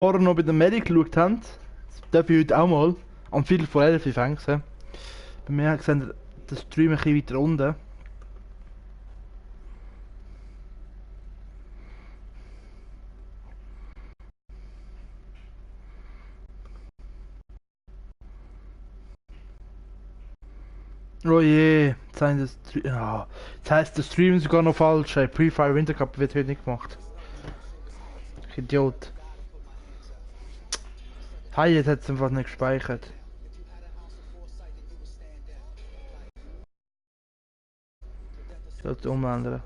vorher noch bei der Medic geschaut haben, das darf ich heute auch mal, am Viertel vor 11 fängt es. Bei mir hat gesehen, der Stream ein bisschen weiter unten. Oh je, jetzt heisst der Stream sogar noch falsch. Pre-Fire Winter Cup wird heute nicht gemacht. Ich Idiot. Hey, jetzt hat es einfach nicht gespeichert. Ich sollte es umändern.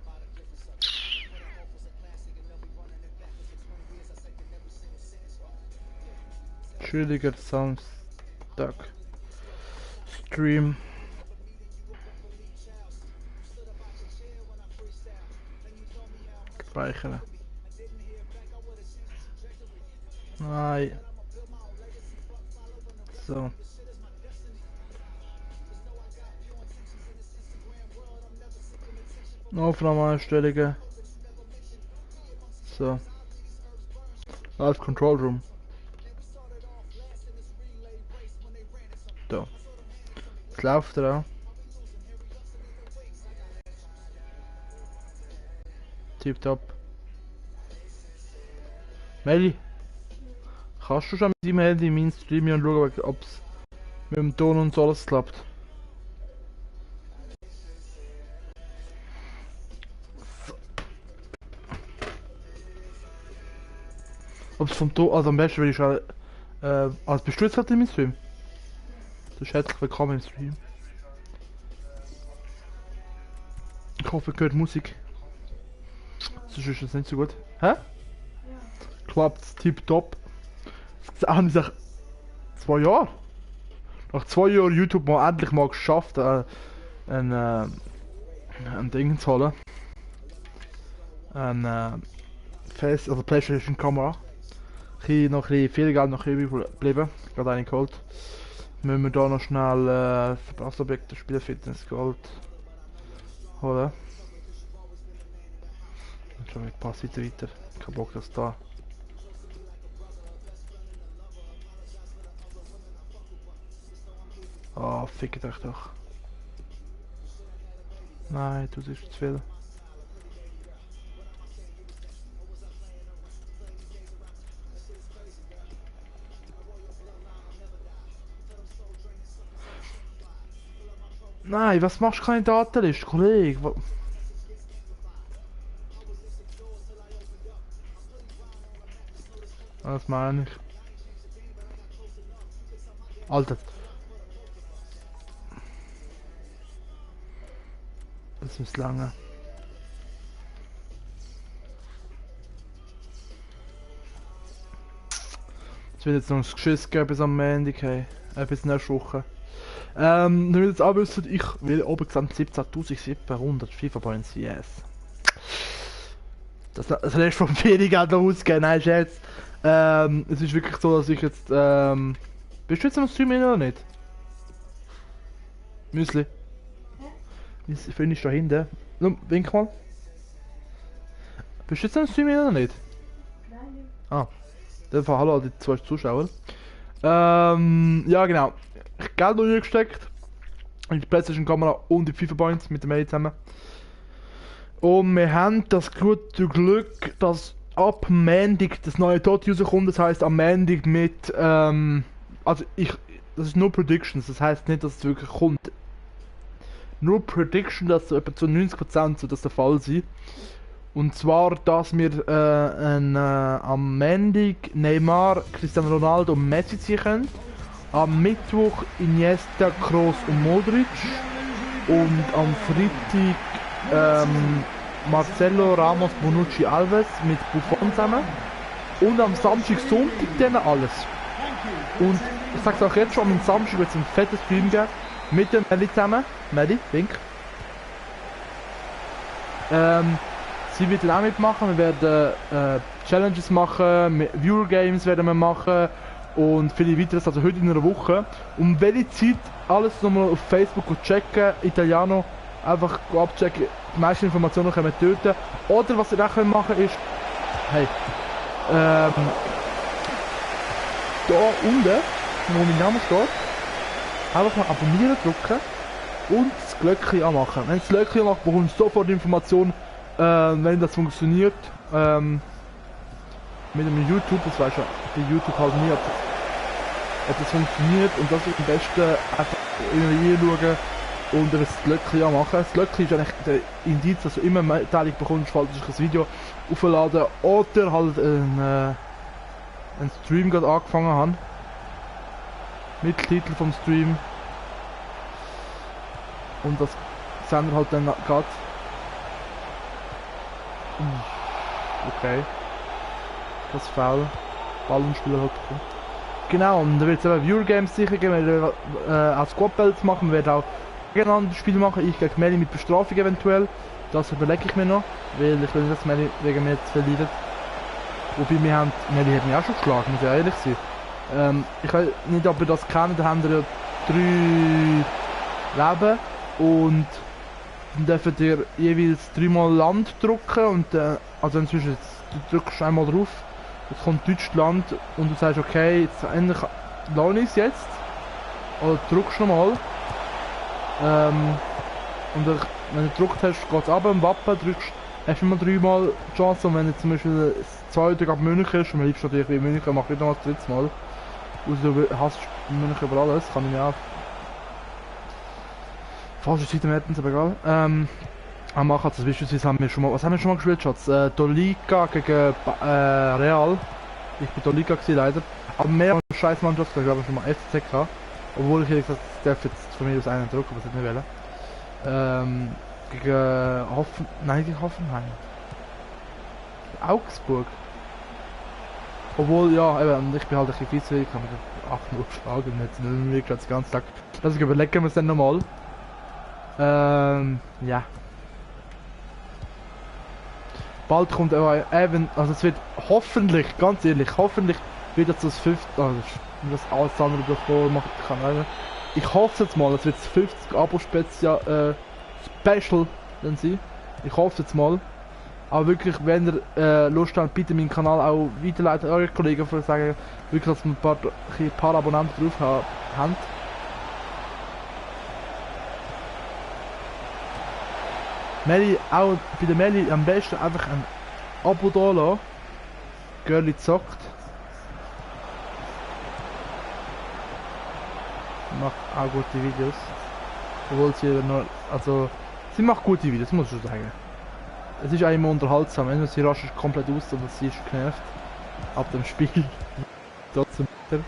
Entschuldiger Samstag. Stream. Speichern. Nein. So. Aufnahmeeinstellungen. So. Live Control Room. Da. Jetzt läuft er auch. Tipptopp. Meli, kannst du schon mit deinem Handy in meinen Stream und schauen, ob es mit dem Ton und so alles klappt? Ob es vom Ton, also am besten will ich schon, als bist du jetzt gerade in meinem Stream? Du bist herzlich willkommen im Stream. Ich hoffe, ihr hört Musik. Sonst ist das nicht so gut. Hä? Ja. Klappt tipptopp. Das haben sie 2 Jahre. Nach 2 Jahren YouTube mal endlich mal geschafft, ein Ding zu holen. Ein also PlayStation Kamera. Noch ein bisschen viel Geld noch übrig geblieben. Gerade eine geholt. Müssen wir da noch schnell Verbrauchsobjekte, Spielfitness, Gold holen. Und schon mit Pass weiter. Kein Bock, dass da. Ah, fickt euch doch. Nein, du siehst zu viel. Nein, was machst du keine Datenliste, Kollege? Was meine ich? Alter. Das ist lange. Es wird jetzt noch ein Geschiss geben bis am Montag, hey. Bis nächste Woche. Wenn ihr jetzt auch wisst, ich will oben gesamt 17.700 FIFA Points, yes. Das Rest vom Feriengeld noch ausgeben, nein, Scherz. Es ist wirklich so, dass ich jetzt, bist du jetzt am Stream oder nicht? Müsli. Hä? Ich finde ich da hinten. Wink mal. Bist du jetzt am Stream oder nicht? Nein. Ah. Dann hallo an die 2 Zuschauer. Ja genau. Ich habe Geld noch reingesteckt. In die PlayStation Kamera und die FIFA Points mit dem Mate zusammen. Und wir haben das gute Glück, dass ab Montag das neue Tod rauskommt. Das heisst am Montag mit, das ist nur Predictions, das heisst nicht, dass es wirklich kommt. Nur Prediction, dass so etwa zu 90% so das der Fall sein. Und zwar, dass wir am Montag Neymar, Cristiano Ronaldo und Messi ziehen können. Am Mittwoch Iniesta, Kroos und Modric. Und am Freitag Marcelo, Ramos, Bonucci, Alves mit Buffon zusammen. Und am Samstag, Sonntag dann alles. Und ich sag's auch jetzt schon, am Samstag wird es einen fetten Stream geben. Mit dem Melli zusammen. Melli, wink. Sie wird auch mitmachen. Wir werden Challenges machen, Viewer Games werden wir machen und viele weiteres, also heute in einer Woche. Um welche Zeit alles nochmal auf Facebook checken, Italiano einfach abchecken. Die meisten Informationen kommen dort. Oder was ihr auch machen könnt ist, hey, da unten, wo mein Name steht, einfach mal abonnieren drücken und das Glöckchen anmachen. Wenn du das Glöckchen anmacht, bekommst du sofort Informationen, wenn das funktioniert. Mit dem YouTube, das weiß ja bei YouTube halt nie, ob das funktioniert, und das ist am besten einfach irgendwie schauen und das Glöckchen anmachen. Das Glöckchen ist eigentlich der Indiz, dass du immer Mitteilung bekommst, falls ich ein Video aufladen oder halt einen Stream gerade angefangen habe. Mit Titel vom Stream. Und das sehen wir halt dann gerade. Okay. Das Foul. Ballenspieler hat bekommen. Genau, und da wird es eben Viewer Games sicher geben, wir werden auch Squad-Belts machen, wir werden auch gegeneinander Spiele machen, ich gegen Meli mit Bestrafung eventuell. Das überlege ich mir noch, weil ich will nicht, dass Meli wegen mir verliert. Wobei Meli hat mich auch schon geschlagen, muss ich ehrlich sein. Ich weiß nicht, ob ihr das kennt, da haben wir ja 3 Leben und dann dürft ihr jeweils 3-mal Land drücken und also inzwischen du drückst einmal drauf, jetzt kommt Deutschland und du sagst okay, jetzt endlich lohne ich es jetzt, oder drückst nochmal und wenn du gedrückt hast, geht es runter im Wappen, drückst, hast du immer 3-mal die Chance, und wenn du zum Beispiel das zweite gerade München ist, und man liebst natürlich wie München, mach ich noch das 3. Mal, also du hast München über alles, kann ich mir auch falsche Seite hätten, aber egal. Am machen das beispielsweise haben wir schon mal, was haben wir schon mal gespielt, Schatz? Tolika gegen Real. Ich bin Tolika gewesen, leider. Aber mehr scheiß Mannschaft, ich glaube schon mal FCK. Obwohl ich ehrlich gesagt, das darf jetzt von mir aus einen drücken, aber das nicht wählen. Gegen Hoffenheim. Augsburg. Obwohl, ja, eben, ich bin halt ein bisschen fies, ich kann mir 8-0 geschlagen und jetzt nicht den ganzen Tag. Also überlegen wir es dann nochmal. Ja. Bald kommt auch eben, also es wird hoffentlich, ganz ehrlich, hoffentlich wird das 50, also das alles andere davor machen kann. Ich hoffe jetzt mal, es wird das 50 Abo-Special dann sein. Ich hoffe jetzt mal. Aber wirklich, wenn ihr Lust habt, bitte meinen Kanal auch weiterleiten an eure Kollegen, für sagen, wirklich, dass wir ein paar Abonnenten drauf haben. Meli, auch bei der Meli am besten einfach ein Abo da lassen. Girlie zockt. Macht auch gute Videos. Obwohl sie nur, also, sie macht gute Videos, muss ich schon sagen. Es ist auch immer unterhaltsam, wenn sie rasch komplett aus, aber sie ist genervt. Ab dem Spiel. Trotzdem weiter.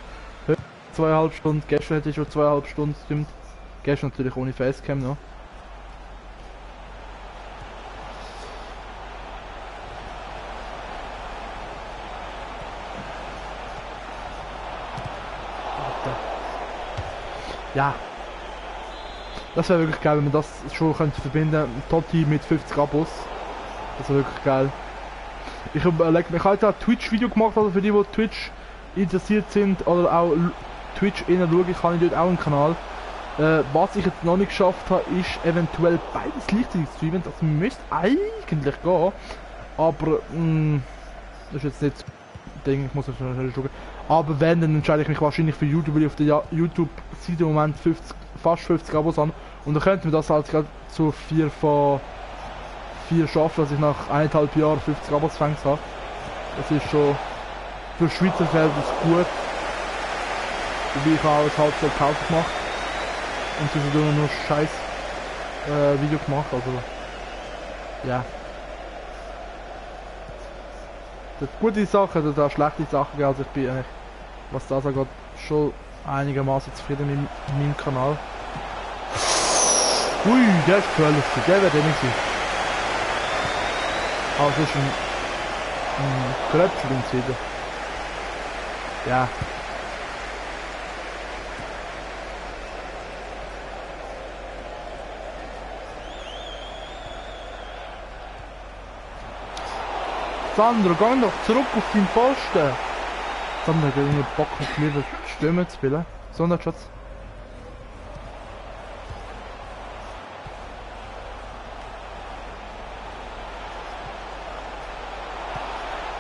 2,5 Stunden, gestern hätte ich schon 2,5 Stunden gestreamt. Gestern natürlich ohne Facecam noch. Ja. Das wäre wirklich geil, wenn man das schon könnte verbinden. Totti mit 50 Abos. Das wäre wirklich geil. Ich überlege mir, ich habe jetzt auch Twitch-Video gemacht, also für die Twitch interessiert sind oder auch Twitch schauen, ich habe dort auch einen Kanal. Was ich jetzt noch nicht geschafft habe, ist eventuell beides gleichzeitig zu streamen. Das müsste eigentlich gehen. Aber das ist jetzt nicht Ding, ich muss das schnell schauen. Aber wenn, dann entscheide ich mich wahrscheinlich für YouTube, weil ich auf der YouTube-Seite im Moment fast 50 Abos an. Und dann könnten wir das halt gerade zu 4 schaffen, dass ich nach 1,5 Jahren 50 Abos fängt habe. Das ist schon für Schweizer Verhältnis gut. Wobei ich auch ein halbes Jahr Pause gemacht. Und zwischendurch nur scheiß Video gemacht, also ja. Das hat gute Sachen, das hat auch schlechte Sachen, also ich bin eigentlich, was das angeht, schon einigermaßen zufrieden mit meinem Kanal. Ui, der ist gefährlich, der wird nicht sein. Aber es ist ein Kröpfchen wieder. Ja. Sandro, geh doch zurück auf deinen Posten! Sandro hat irgendwie Bock mit mir das Stimmen zu spielen. Sandro, Schatz.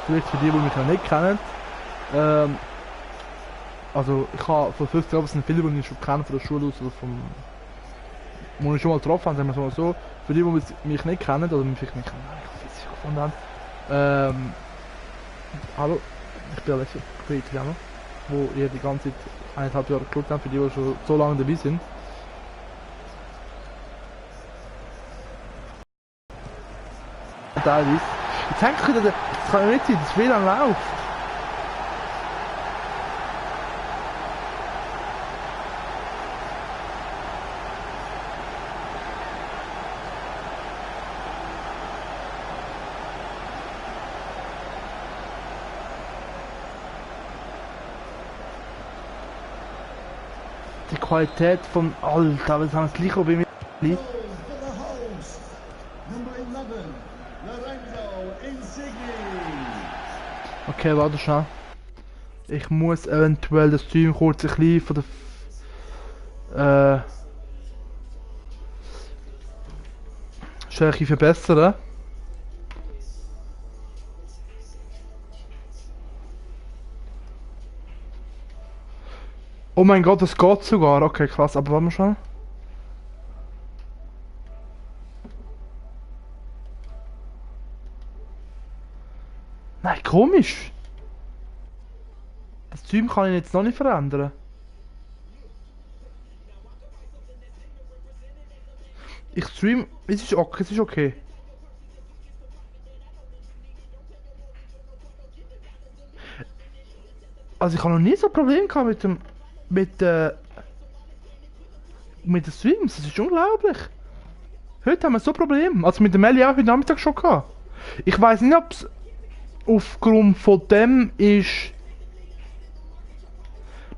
Vielleicht für die mich noch nicht kennen. Also ich habe vor 15 Jahren sind viele, die ich schon kenne von der Schule aus oder vom... wo ich schon mal getroffen habe, sagen wir es mal so. Für die, die mich nicht kennen oder mich vielleicht nicht kennen, ich physisch gefunden haben. Hallo, ich bin Alessio, ich bin Italiener, wo ihr die ganze Zeit 1,5 Jahre geschaut habt, für die schon so lange dabei sind. Teilweise. Jetzt hängt ich wieder, das kann ja nicht sein, das WLAN läuft. Die Qualität von Alter, das haben das gleiche bei mir. Okay, warte schnell. Ich muss eventuell den Stream kurz ein bisschen von der Stärke verbessern. Oh mein Gott, das geht sogar. Okay, krass, aber warte mal schon. Nein, komisch. Das Stream kann ich jetzt noch nicht verändern. Ich stream, es ist okay, es ist okay. Also ich habe noch nie so ein Problem gehabt mit den Streams, das ist unglaublich. Heute haben wir so ein Problem. Also mit dem Melli auch heute Nachmittag schon gehabt. Ich weiß nicht, ob es aufgrund von dem ist,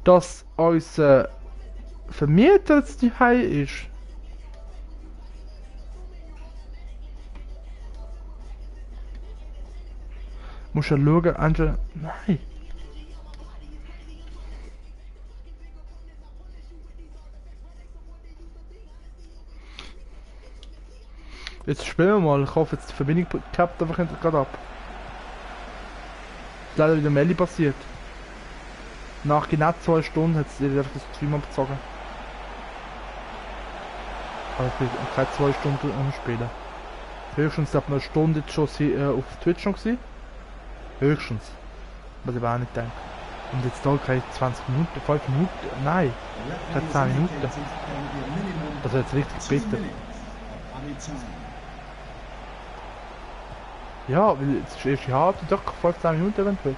dass unser Vermieter jetzt daheim ist. Muss ja schauen, Angela. Nein. Jetzt spielen wir mal. Ich hoffe, jetzt die Verbindung klappt einfach nicht gerade ab. Das ist leider wieder Melli passiert. Nach genau 2 Stunden hat es einfach das Stream abgezogen. Aber ich will keine 2 Stunden umspielen. Höchstens ab einer Stunde jetzt schon auf Twitch schon gewesen. Höchstens. Was ich aber auch nicht denke. Und jetzt da keine 20 Minuten, 5 Minuten, nein, keine 10 Minuten. Das wäre jetzt richtig bitter. Ja, weil jetzt ist erst die Harte, doch 15 Minuten eventuell.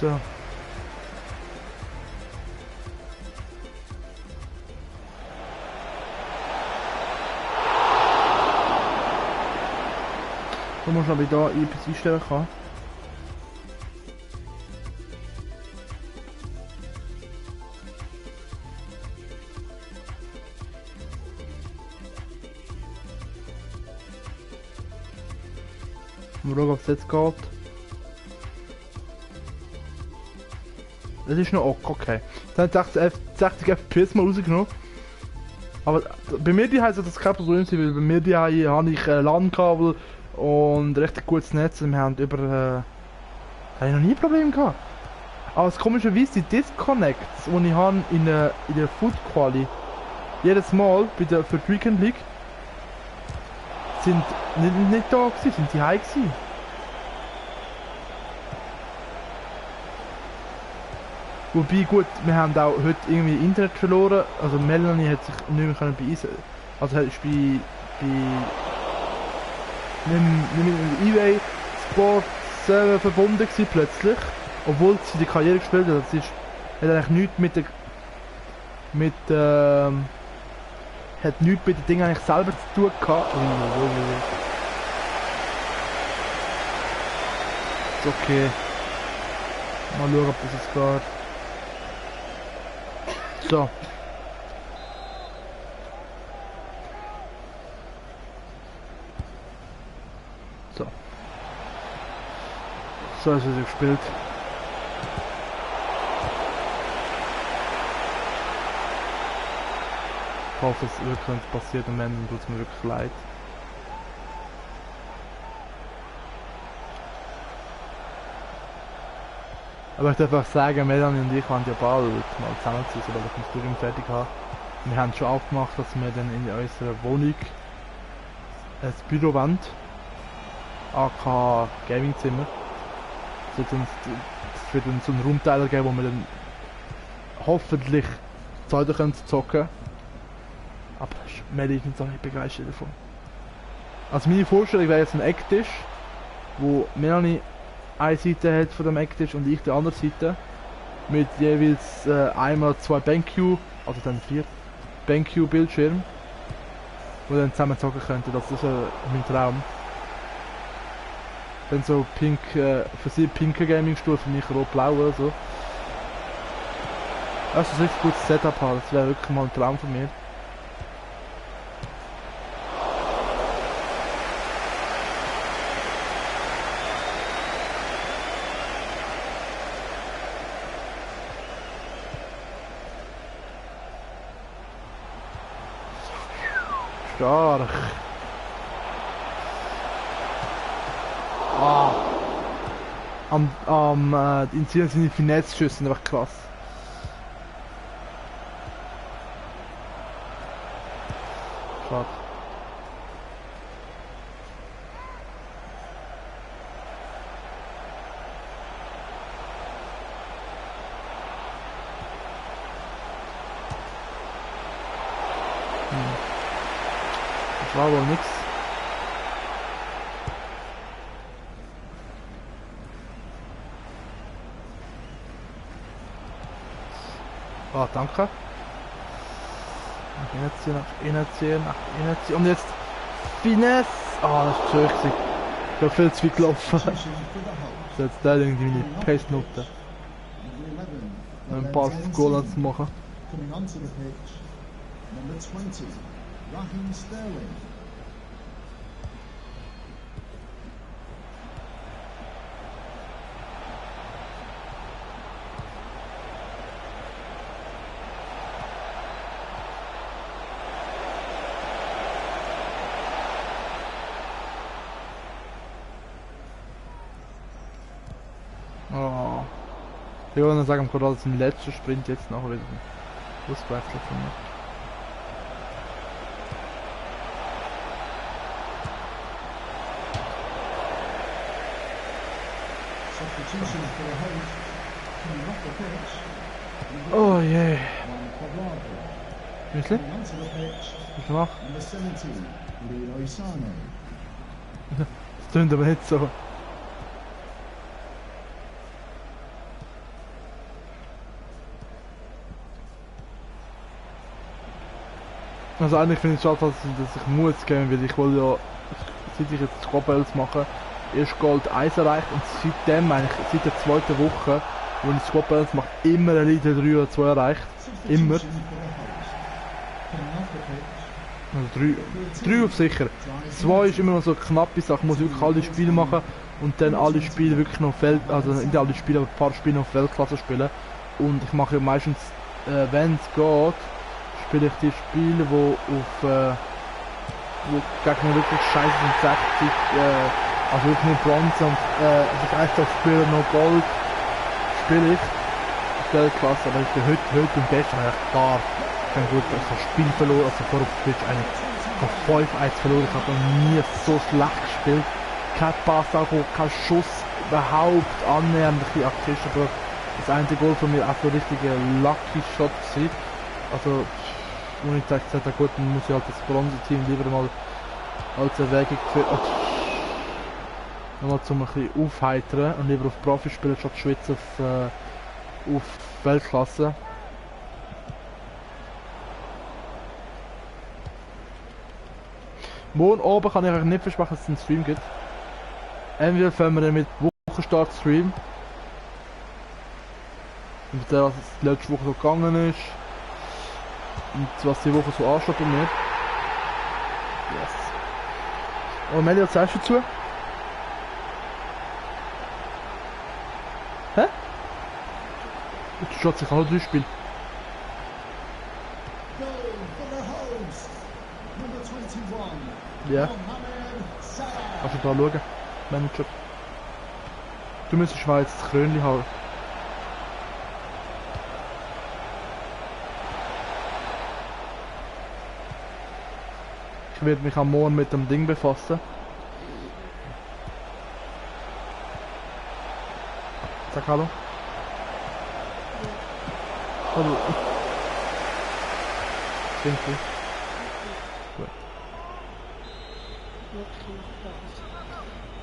So. Du musst aber da etwas einstellen kann. Mal schauen, ob es jetzt geht. Das ist noch okay. Dann hat 60 FPS mal rausgenommen. Aber bei mir die heißt das kein Problem sein, weil bei mir die habe ich LAN-Kabel und richtig gutes Netz. Und wir haben habe ich noch nie ein Problem gehabt. Aber das komischerweise die Disconnects, die ich habe in der Food Quali, jedes Mal für die Weekend League, sind nicht da gewesen, sind die heim gewesen. Wobei gut, wir haben auch heute irgendwie Internet verloren, also Melanie hat sich nicht mehr können bei uns, also ist bei nicht mit eBay Sports verbunden gewesen plötzlich, obwohl sie die Karriere gespielt hat. Das hat eigentlich nichts hat nichts mit den Dingen eigentlich selber zu tun gehabt. Ist okay. Mal schauen, ob das jetzt geht. So. So. So ist es gespielt. Ich hoffe, es wirklich nicht passiert und dann tut es mir wirklich leid. Aber ich darf auch sagen, Melanie und ich waren ja bald mal zusammenziehen, sobald ich mein Studium fertig habe. Wir haben schon aufgemacht, dass wir dann in unserer Wohnung ein Büro wollen. AK Gamingzimmer. Es wird uns so einen Raumteiler geben, wo wir dann hoffentlich Zeit können zocken. Aber Melanie ist nicht begeistert davon. Also meine Vorstellung wäre jetzt ein Ecktisch, wo Melanie eine Seite hat von dem Ecktisch und ich die andere Seite. Mit jeweils einmal 2 BenQ, also dann 4 BenQ Bildschirm, wo wir dann zusammen zocken könnten. Das ist mein Traum. Dann so pink, für sie pinke Gaming-Stuhl, für mich rot-blau oder so. Das ist ein richtig gutes Setup haben, das wäre wirklich mal ein Traum von mir. Stark. Die Zielen sind die Finesse-Schüsse einfach krass. Schade. Das war wohl nix. Oh, danke. Nach innen ziehen, nach innen ziehen, nach innen ziehen. Und jetzt Finesse! Oh, das ist schön gewesen. Ich bin viel zu viel gelaufen. Das ist jetzt der irgendwie meine Pace-Note. Ein paar Goal zu machen. Oh. Ich würde sagen, das ist im letzten Sprint jetzt noch wieder ausgewechselt von mir. Oh je. Wirklich? Was mach? Das klingt aber nicht so. Also eigentlich finde ich es schade, dass ich muss gehen, weil ich will ja, seit ich jetzt Squad-Battles mache, erst Gold 1 erreicht und seitdem, eigentlich seit der zweiten Woche, wo ich Squad-Battles mache, immer Elite 3 oder 2 erreicht. Immer. Also 3 auf sicher. 2 ist immer noch so eine knappe Sache, ich muss wirklich alle Spiele machen und dann alle Spiele wirklich noch Feld, also nicht alle Spiele, aber ein paar Spiele noch Weltklasse spielen. Und ich mache ja meistens, wenn es geht, spiele ich die Spiele, wo auf wo Gegner wirklich scheiße sind, 60, also wirklich nur Bronze und ich einfach spiele noch Gold, spiele ich Weltklasse, aber ich bin heute und gestern eigentlich gar kein gut, also Spiel verloren, also vor Twitch eigentlich von 5-1 verloren, ich habe noch nie so schlecht gespielt, kein Pass, kein Schuss überhaupt annähernd ein bisschen aktiv, aber das einzige Goal von mir auch so richtige Lucky Shot gewesen. Also und ich gesagt habe, gut, dann muss ich halt das Bronze-Team lieber mal als Erwägung für nochmal zum ein bisschen aufheitern und lieber auf Profi spielen statt Schweiz auf Weltklasse. Morgen oben kann ich euch nicht versprechen, dass es einen Stream gibt. Entweder fangen wir mit Wochenstart-Stream. Und der, was die letzte Woche so gegangen ist. Und was die Woche so ansteht bei mir. Yes. Und Meli, was sagst du dazu? Jetzt schaut sich alle 3 Spiele. Ja. Kannst du da schauen? Manager. Du müsstest mal jetzt das Krönchen haben. Ich werde mich am Morgen mit dem Ding befassen. Sag hallo. Hallo. Klingt gut. Gut.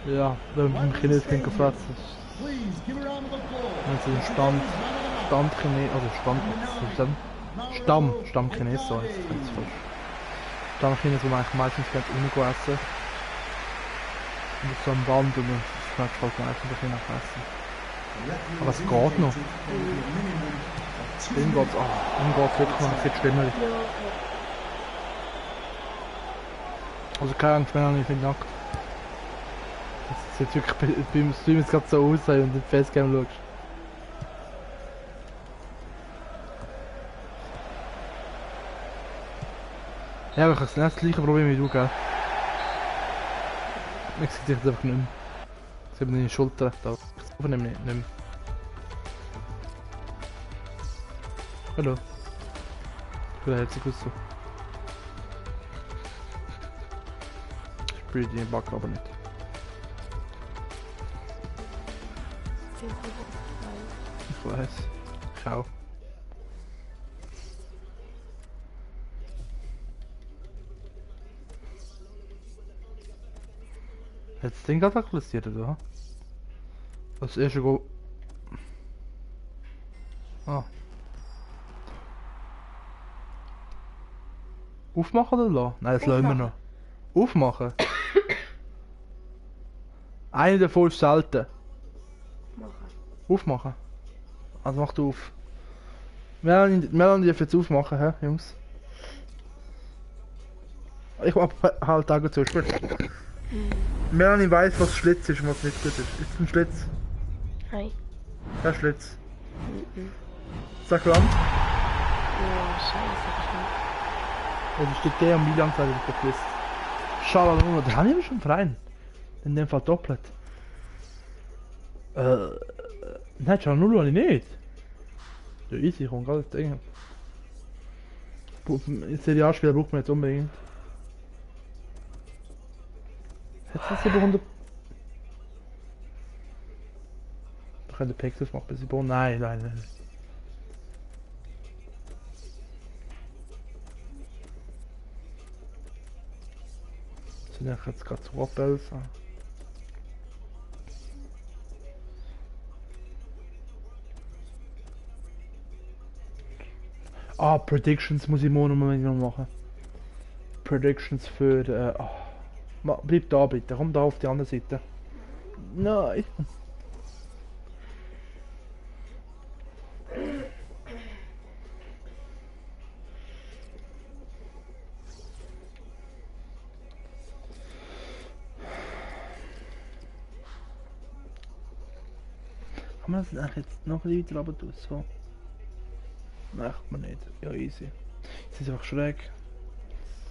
Ja, wenn man im Chinesisch klingt gefragt, wenn sie den Stand Chines, also Stamm Chines, so jetzt kann ich es falsch. Stamm Chines, wo man eigentlich meistens ganz innen essen. Und so am Band und dann schmeckt halt meistens ein bisschen nach Essen. Aber es geht noch. Dann geht's wirklich noch ein bisschen schlimmer. Also keine Angst mehr, ich bin nackt. Das sieht wirklich beim Stream jetzt gerade so aus, wenn du den Facecam schaust. Ja, aber ich habe das gleiche Problem wie du, gell? Ich sehe dich einfach nicht mehr. Ich sehe meine Schulter da. Ich sehe nicht mehr. Hallo. Ich bin herzlich aus so. Ich spüre die Backe aber nicht. Ich weiß. Ich auch. Hat das Ding gerade aktualisiert, oder? Das erste Go. Ah. Aufmachen oder lassen? Nein, das lassen wir noch. Aufmachen? Eine davon ist selten. Aufmachen? Also mach du auf. Melanie darf jetzt aufmachen, hä, Jungs? Ich mach halt Augen zu, gut. Melanie weiss, was Schlitz ist und was nicht gut ist. Ist es ein Schlitz? Nein. Kein Schlitz. Sag Land. Ja, scheiße. Oder steht der und wie lang seid ihr auf der Liste? Schade, nur da haben wir schon rein. In dem Fall doppelt. Nein, schau nur habe ich nicht. Ja, easy, komm gerade das Ding. Serialspieler braucht man jetzt unbedingt. Hat es 700? Da können Pixels machen, bis sie bauen. Nein. Sind ja jetzt gerade zu Appels. Predictions muss ich morgen noch machen. Predictions für bleib da bitte, komm da auf die andere Seite. Nein. Kann man das eigentlich jetzt noch ein bisschen weiter runter tun? So. Nein, kann man nicht. Ja, easy. Jetzt ist einfach schräg.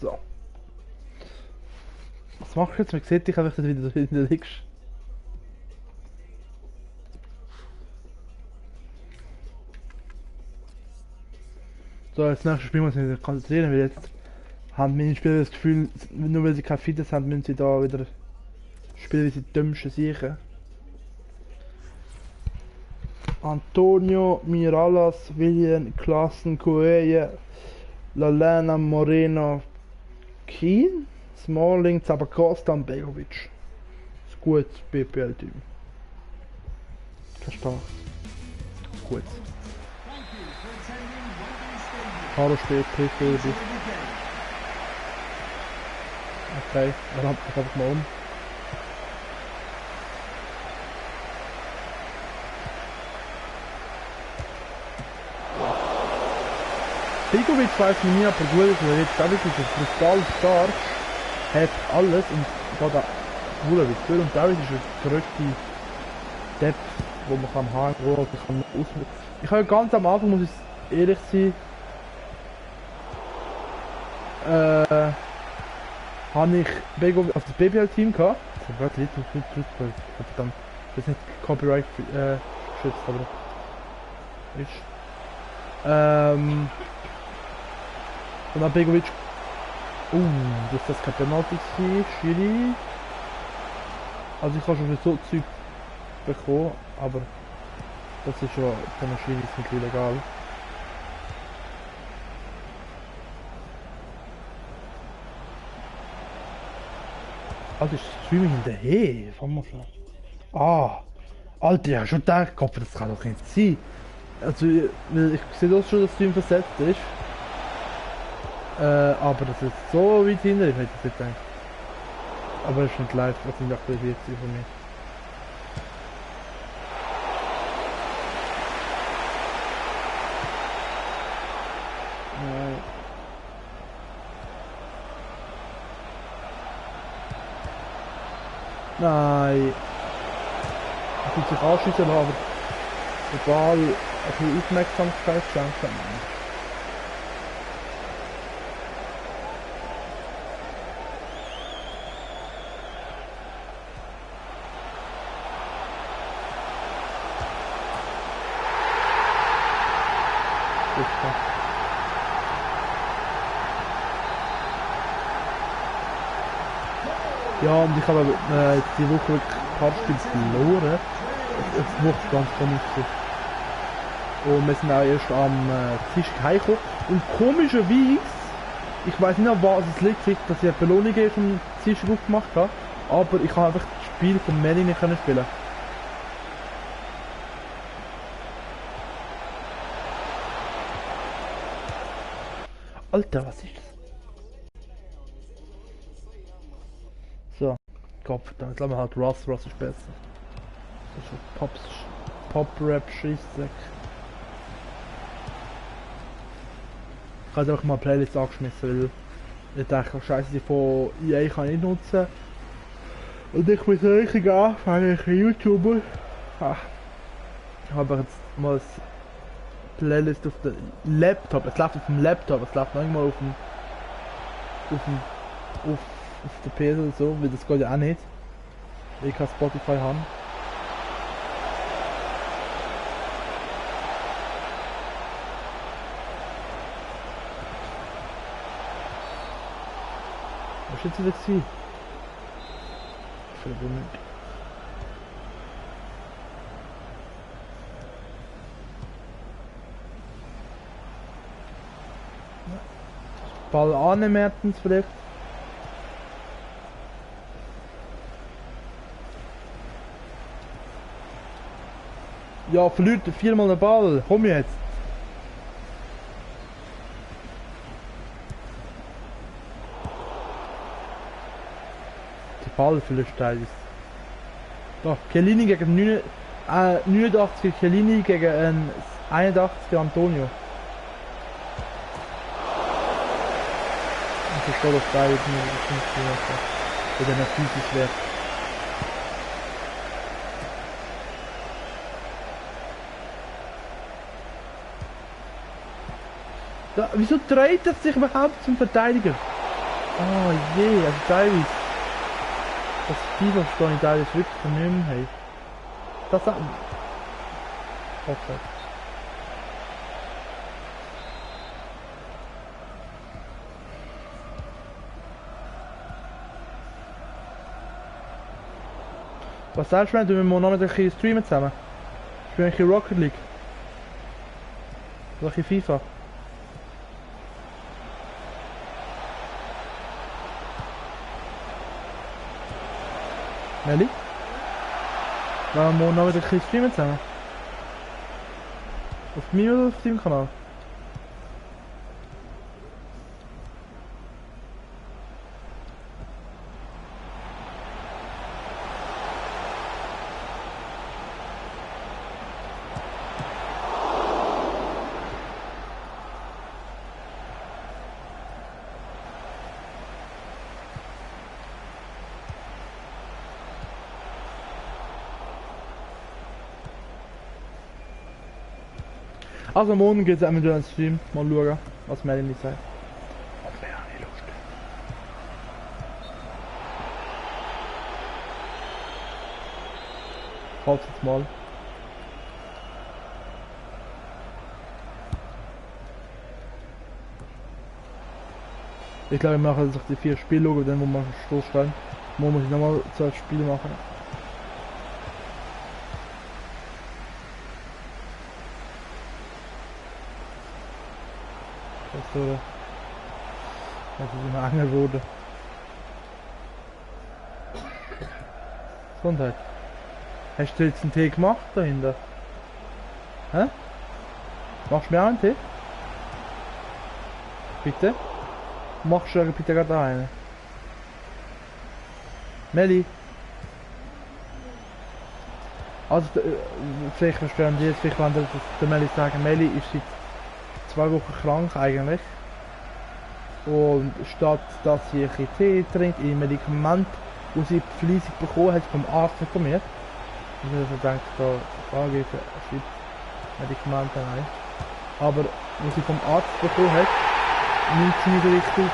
So. Was machst du jetzt? Man sieht dich einfach, dass du wieder liegst. So, als nächstes Spiel muss ich mich konzentrieren, weil jetzt haben meine Spieler das Gefühl, nur weil sie keine Fitness haben, müssen sie da wieder spielen wie sie die dümmsten sicher. Antonio, Miralas, William, Klassen, Coelho, Lalena, Moreno, Keen, Smalling, Zabacosta und Begovic. Das ist gut, BPL-Team. Kein Spaß. Gut. Hallo spät, PPL. Okay, dann hab ich einfach mal um. Begovic weiß mir nie, aber gut ist, weil jetzt auch wirklich ein brutal stark hat alles und geht da Vulovic durch und Davis ist der größte Depth, wo man kann haben, wo man kann ausnutzen. Ich habe ganz am Anfang, muss ich ehrlich sein, habe ich auf das BBL-Team gehabt. Das ist gerade Little verdammt. Das ist nicht Copyright geschützt, aber ist. Und dann Begovic. Dass das kein Penalty war, Schiri. Also ich habe schon so Zeug bekommen, aber das ist schon von der Schiri mittlerweile egal. Alter, ist das Streaming hinterher? Fahren wir schon. Ah! Alter, ich hab schon gedacht, Gott, das kann doch nicht sein. Also, weil ich sehe das schon, dass Stream versetzt ist. Aber das ist so weit hinter, ich hätte es nicht gedacht. Aber es ist nicht live, was nicht aktualisiert ist von mir. Nein. Ich will sich anschießen, aber der Ball ein bisschen Aufmerksamkeit schenken. Ja, und ich habe die Woche wirklich ein paar Spiele verloren. Es macht ganz komisch so. Und wir sind auch erst am Dienstag heimgekommen. Und komischerweise, ich weiß nicht, an was es liegt, dass ich eine Belohnung vom Dienstag aufgemacht habe, aber ich habe einfach das Spiel von Manny nicht spielen können. Alter, was ist das? So, Kopf, dann lassen wir halt Ross ist besser. Das ist ein Pop-Rap-Scheissdreck. Ich habe einfach mal eine Playlist angeschmissen, weil ich dachte, scheiße, die von EA kann ich nicht nutzen. Und ich bin so richtig anfangen, ich bin YouTuber. Ich habe jetzt mal eine Playlist auf dem Laptop, es läuft auf dem Laptop, es läuft noch nicht mal auf der PS oder so, weil das geht ja auch nicht. Weil ich kein Spotify habe. Was war jetzt wieder gewesen? Ich will nicht. Ball annehmen, Mertens vielleicht. Ja, verliert er viermal den Ball. Komm jetzt. Der Ball verliert teilweise. Doch, Chiellini gegen 89 Chiellini gegen 81 Antonio. Ich verstehe das beide nicht funktioniert. Oder nicht physisch wert. Da, wieso dreht er sich überhaupt zum Verteidiger? Oh je, also teilweise. Das FIFA verstehe ich teilweise wirklich nicht mehr. Hey. Das hat... Okay. Was sagst du, wenn wir noch mit ein bisschen streamen zusammen? Spielen wir ein bisschen Rocket League? Oder ein bisschen FIFA? Nelly? Wollen wir noch wieder ein bisschen streamen zusammen? Auf meinem oder auf deinem Kanal? Also morgen geht es einmal durch den Stream. Mal schauen, was Melanie sagt. Das wäre nicht lustig. Halt jetzt mal. Ich glaube, ich mache jetzt die 4 Spiele schauen, dann wo wir Stoß stellen. Morgen muss ich nochmal 12 Spiele machen. Das ist immer angeboten. Gesundheit. Hast du jetzt einen Tee gemacht dahinter? Hä? Machst du mir auch einen Tee? Bitte? Machst du bitte gerade einen? Melli? Also, vielleicht verstehen die jetzt, vielleicht wollen das der Melli sagen, Melli ist seit 2 Wochen krank eigentlich. Und statt dass sie ein bisschen Tee trinkt, ein Medikament, das sie fleissig bekommen hat, vom Arzt informiert. Und ich also denke, da geht es Medikamente rein. Aber was sie vom Arzt bekommen hat, nimmt sie nicht richtig.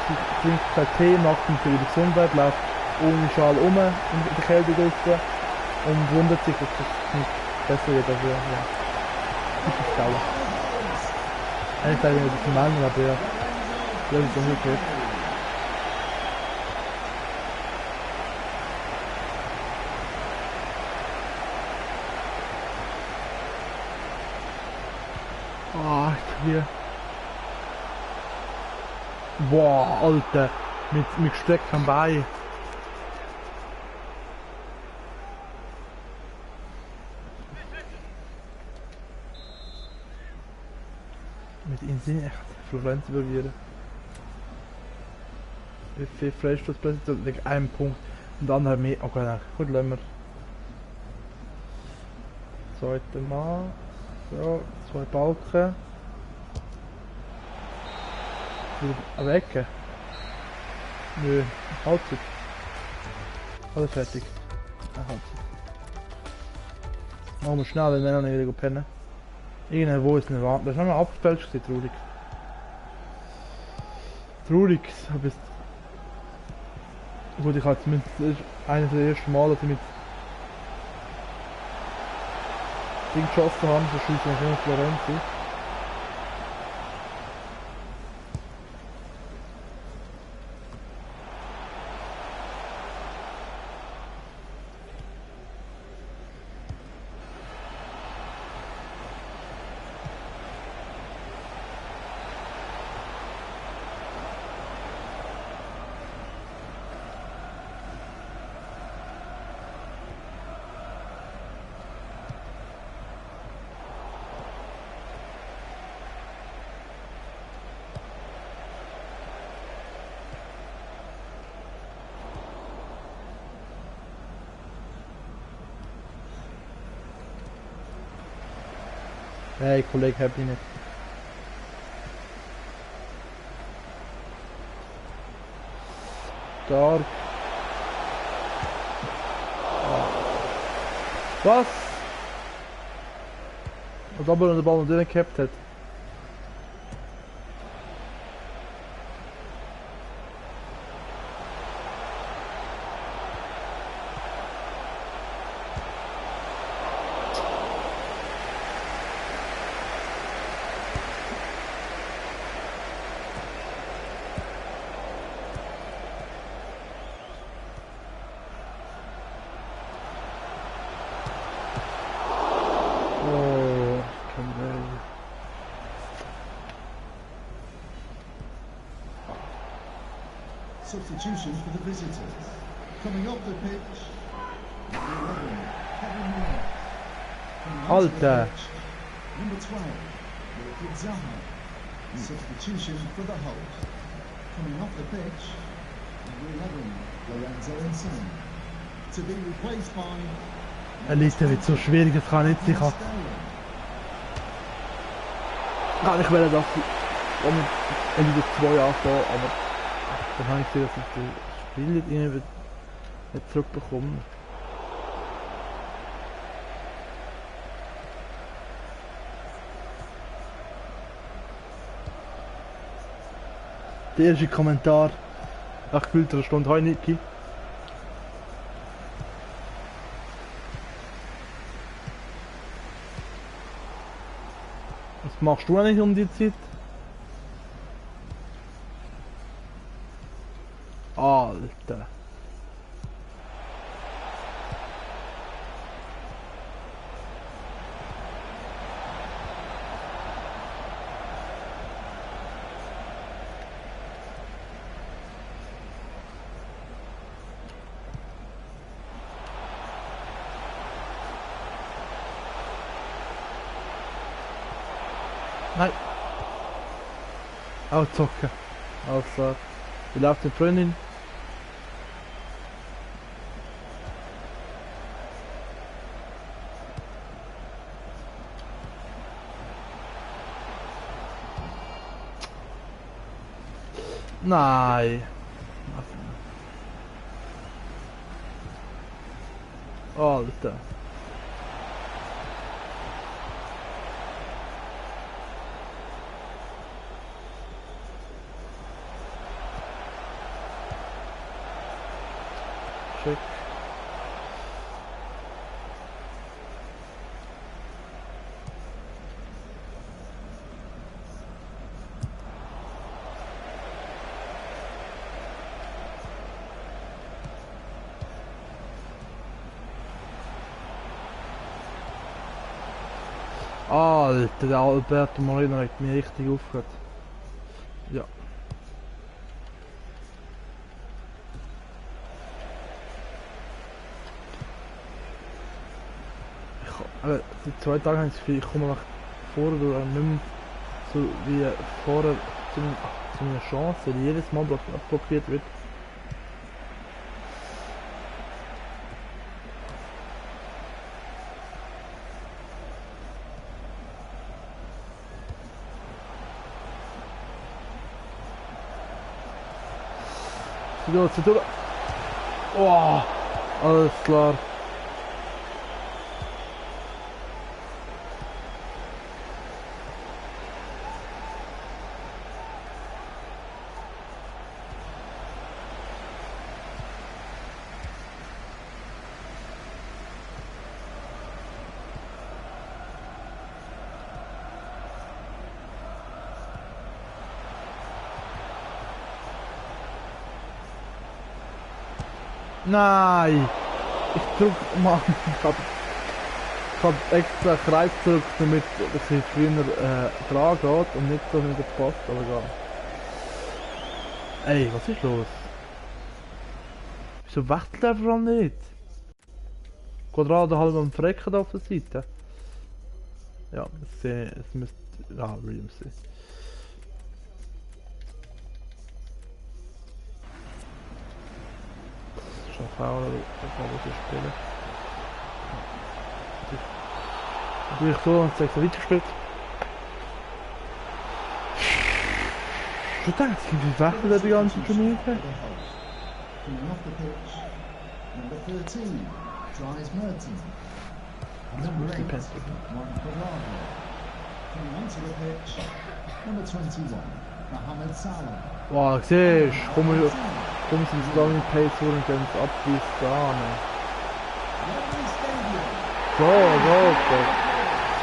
Sie trinkt keinen Tee, macht ihn für ihre Gesundheit, läuft ohne Schal um in der Kälte draussen und wundert sich, dass es nicht besser wird. Also ja, typisch Dauer. Eigentlich sage ich ein bisschen meinen, aber ja, das ist umgekehrt. Ah, hier. Boah, Alter, mit gestrecktem Bein. Mit ihnen sind echt Florenz involviert. Wie viel Freistoß plötzlich wegen einem Punkt und dann halt mehr. Okay, dann gut, lassen wir. Zweiter Mal. So, 2 Balken. Eine Ecke? Nö, Halbzeit. Alles fertig. Halbzeit. Machen wir schnell, wenn wir noch nicht wieder pennen. Irgendwo ist eine Wand. Das ist noch mal abgefälscht, traurig. Traurig, aber gut, ich habe zumindest eines der ersten Mal, dass ich mit Ding geschossen habe, so schießt ich in Florenz. Hey, Kollege, hab ich nicht. Stark. Was? Und aber der Ball noch drin gehabt hat. Substitution for the visitors. Coming off the pitch, number 11, Kevin Moore. Coming onto the Alter. pitch, number 12, Wilfried Zaha. Substitution for the host. Coming off the pitch, number 11, Lorenzo Insigne. To be replaced by Liste wird so schwierig, das kann nicht sicher. Kann ich wollen, dass ich mit Elite 2 anfangen, aber dann habe ich gesehen, dass ich das Spiel irgendwie nicht zurückbekomme. Der erste Kommentar. Nach gefühlt einer Stunde. Hi Niki. Was machst du eigentlich um die Zeit? Alter. Nein. Auch zocken. Alles klar. Wie läuft die Freundin? Nein. Alter. Check. Alter, der Alberto Moreno hat mich richtig aufgehört. Ja. Die 2 Tage habe ich das Gefühl, ich komme nach vorher nicht mehr so wie vorher zu einer Chance, die jedes Mal blockiert wird. Sie durch. Oh, alles klar. Nein! Ich drück mal. Ich hab extra Kreis gedrückt, damit es früher dran geht und nicht so mit der Post aber geht. Ey, was ist los? Wieso wechselt er vor allem nicht? Quadrado halb am Frecken da auf der Seite. Ja, es müsste. Ja, Williams sein. Schon faul oder so spielen. Natürlich so und 6 weitergespielt. Ich dachte, wie wechselt er die ganze Turnier? Coming off the pitch, number 13, Dries Merton. Number 8, Juan Cuadrado. Coming onto the pitch, number 21, Mohamed Salah. Wow, siehst du, komm sie ins lange Pace und gehen es ab wie es da. Wembley Stadium. So, so, so.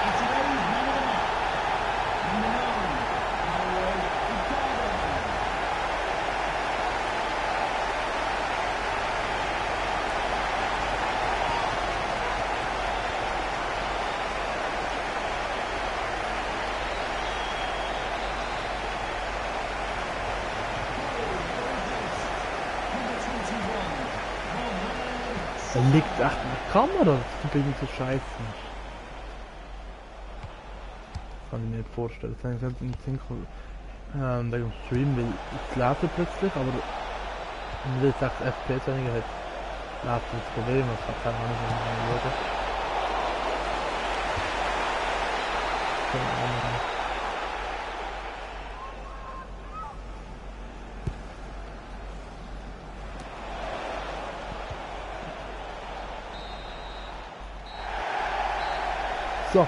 And today's man of the match, number 9, Mauro Icardi. Er liegt echt in der Kamera, das klingt nicht so scheiße. Kann ich mir nicht vorstellen. Das habe ich selbst in den Sinn gekommen. Wegen dem Stream, weil ich lese plötzlich, aber wenn man jetzt 6 FPS weniger hat, lädt das Problem, das kann keine Ahnung, wenn man schauen. Keine Ahnung. So.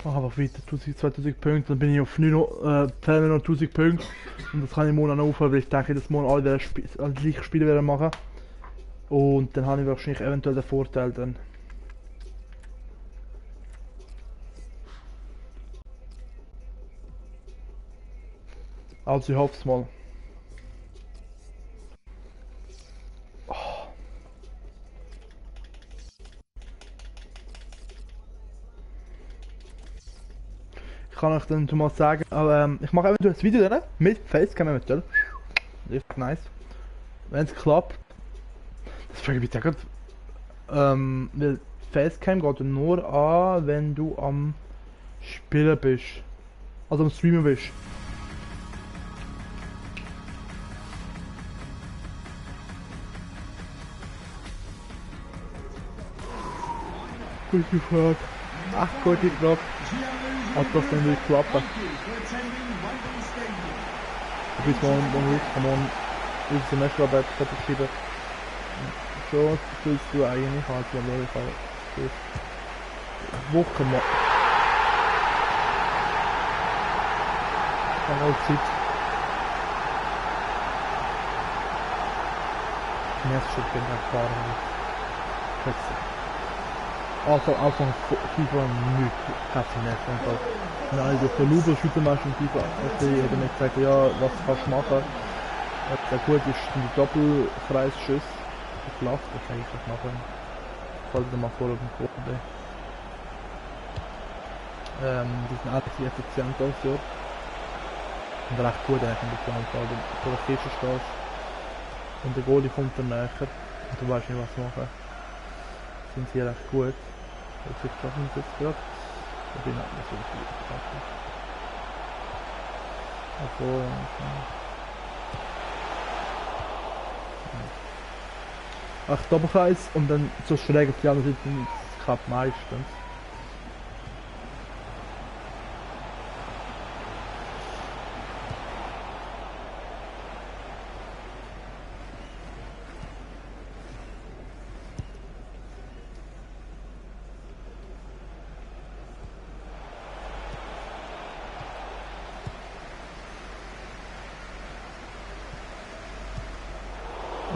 Mach einfach weiter, 2000 Punkte, dann bin ich auf 9, fehlen noch 1000 Punkte. Und das kann ich morgen noch aufhören, weil ich denke, dass morgen alle die gleichen Spiele werden machen. Und dann habe ich wahrscheinlich eventuell den Vorteil dann. Also ich hoffe es mal. Ich kann euch dann mal sagen, aber ich mache eventuell ein Video dann mit Facecam eventuell. Richtig nice. Wenn es klappt. Das frage ich mich gerade. Weil Facecam geht nur an, wenn du am Spielen bist. Also am Streamen bist. Gute Frage. Ach, gute Frage. Hat das denn wirklich klappen? Bis morgen ist Semesterarbeit fertig geschrieben. So fühlst du eigentlich halt ja wohl Wochen mal. Dann auch Zeit. Nächstes bin ich erfahren. Also FIFA nicht, kannst du nicht einfach. Nein, durch den Ludo Schützenmeister in FIFA, ich hätte mir gesagt, ja, was kannst du machen? Der gut ist die Doppelkreisschüsse, geflasst, das kann ich nicht machen. Falls du mal vor dem Boden bin. Die sind alles effizient aus, ja. Und recht gut eigentlich in der Plan, weil du vor der Kiste stehst und der Goalie kommt dann näher und du weißt nicht, was du machen. Sind sie recht gut. Jetzt schaffen wir es jetzt gerade. Ich bin auch nicht so gut. Obwohl, ach, Doppelkreis und dann so schräg auf die andere Seite, das klappt meistens.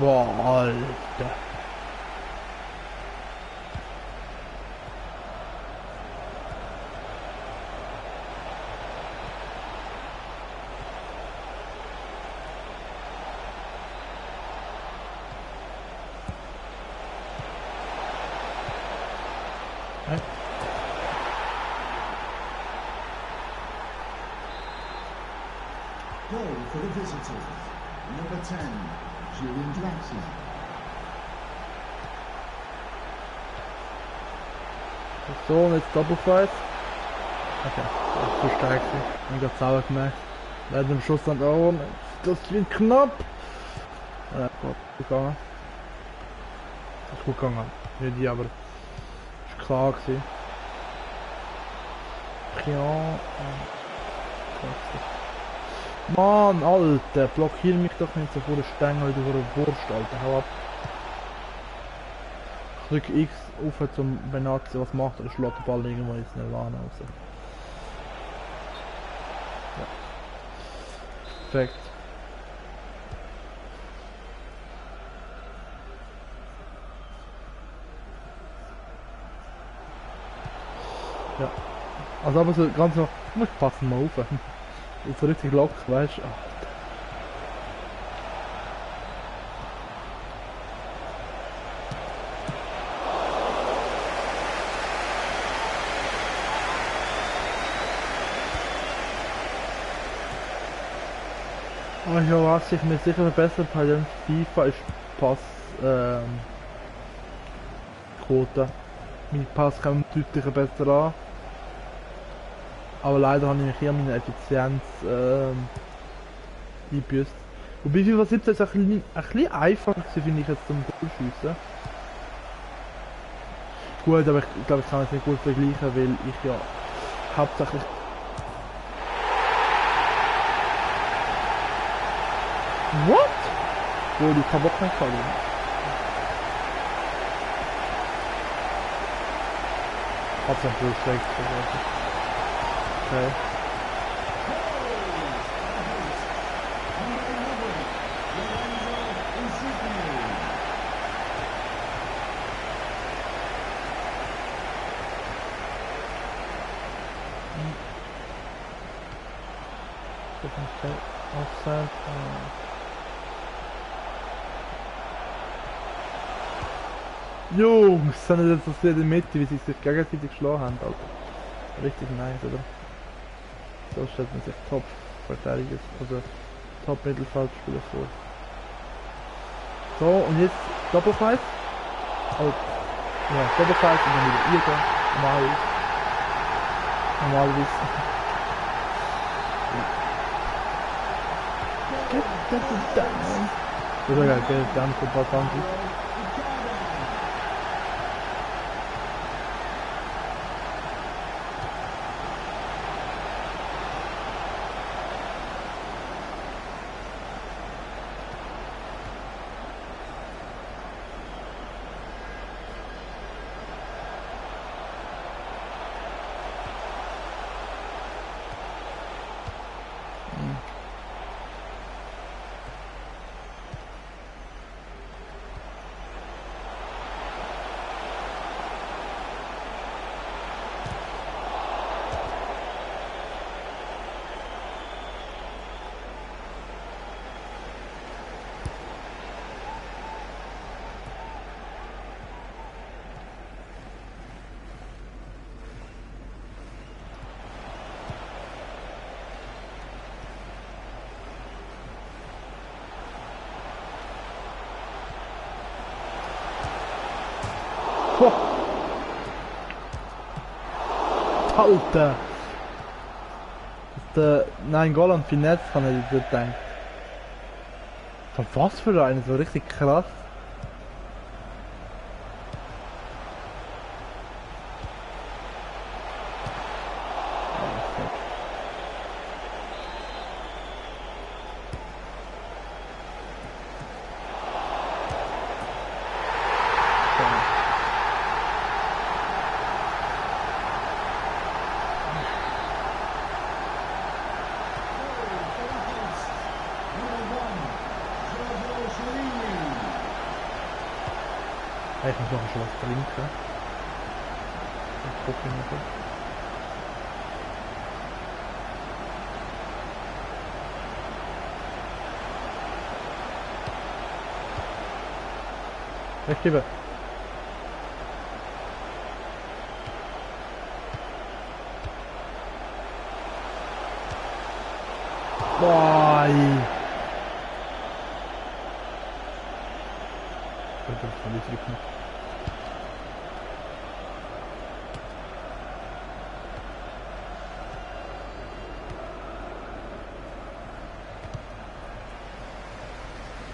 Boah, Alter. Goal for the visitors. Number 10, Julian Draxler. So, und jetzt Doppelfight. Okay, das ist zu stark. Ich hab sauer gemacht. Leider im Schuss dann auch. Das wird knapp. Ja, gut gegangen. Ist gut gegangen. Nicht die, aber ist klar gewesen. Ja. Mann, Alter, blockier mich doch nicht so vor der Stängel, du vor der Wurst, Alter, hau ab. Ich drücke X auf zum Benazzi, was macht er? Schlägt den Ball irgendwo ins Nirvana raus. Ja. Perfekt. Ja. Also aber so ganz noch, du musst passen mal auf. So richtig lock, weißt du. Ja, was ich mir sicher verbessert bei dem FIFA ist Pass Quote. Mein Pass kommt deutlich besser an. Aber leider habe ich mich hier meine Effizienz eingebüßt. Wobei FIFA 17 ist ein bisschen einfacher, finde ich jetzt zum Goalschiessen. Gut, aber ich glaube, ich kann es nicht gut vergleichen, weil ich ja hauptsächlich What? Wo die keinen Bock mehr haben. Hauptsache du schlägst. Okay. Offside. Jungs, sind das jetzt in der Mitte, wie sie sich gegenseitig geschlagen haben, Alter. Richtig nice, oder? So stellt man sich Top-Verteidiger, also Top-Mittelfeldspieler vor. So, und jetzt Doppelfight. Oh, ja, Doppelfight und dann wieder irgendwann. Normalerweise. Get it down. Das ist ja geil, get it down für ein paar Tanti. Boah. Alter! Der Nainggolan Finesse kann ich nicht denken. Von was für eine, so richtig krass. Ich muss noch schon was trinken. Ich gucke mal. Ich gebe. Boah. Das fand ich wirklich.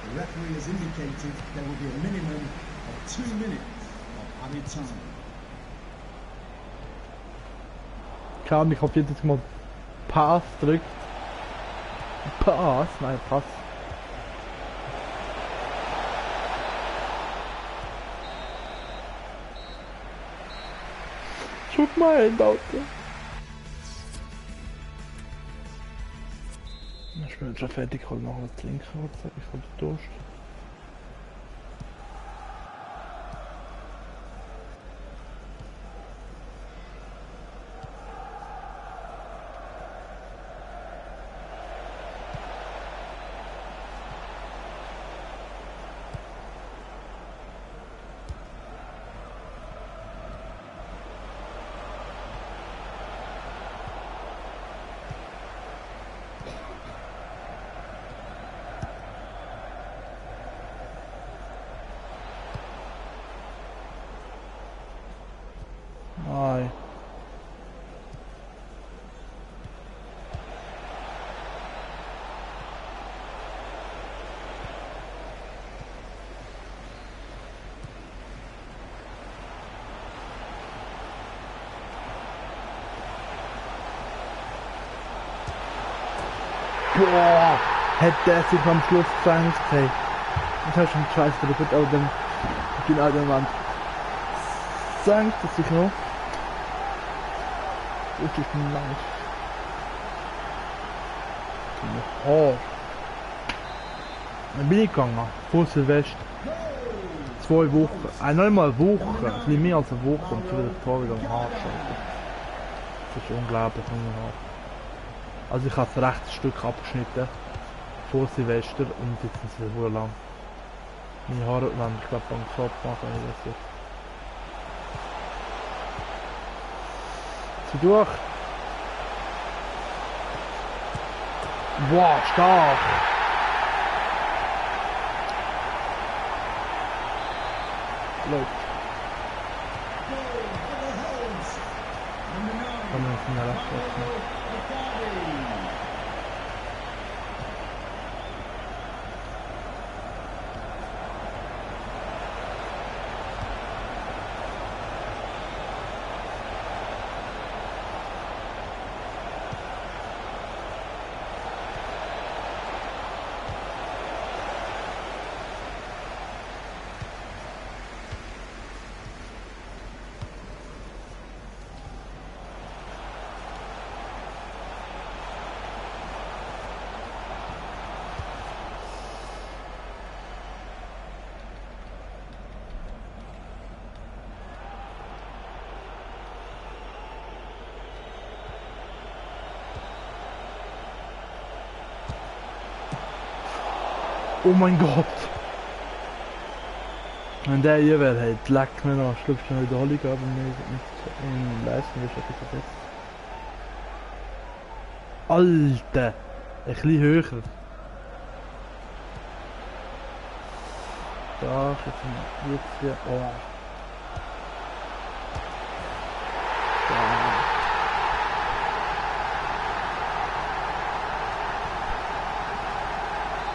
The referee has indicated there will be a minimum of 2 minutes of added time. Klar, ich hoffe jetzt mal Pass drückt. Pass? Nein, Pass. Shoot my hand out. Ich bin jetzt schon fertig, ich hol noch was trinken, ich hab Durst. Ai. Boah, hätte er sich am Schluss sein können. Ich habe schon scheiße gedrückt, aber dann bin ich an der Wand. Sankt es sich noch. Und ich bin lang. Oh. Dann bin ich gegangen, vor Silvester. 2 Wochen, nicht mal eine Woche, ein bisschen mehr als eine Woche und schon wieder das Tor wieder am Arsch. Das ist unglaublich. Also ich habe das rechte Stück abgeschnitten vor Silvester und jetzt sind sie wohl lang. Meine Haare haben ich glaube beim Shop machen, wenn ich das jetzt. Zieh durch! Boah, stark! Läuft. Kann man von der Rechte öffnen. Oh mein Gott! Wenn der hier wäre, hey, leck mir noch, schlupft schon wieder Holly, aber nicht in Leistung ist etwas versetzt. Alter! Ein bisschen höher. Da, jetzt hier, oh.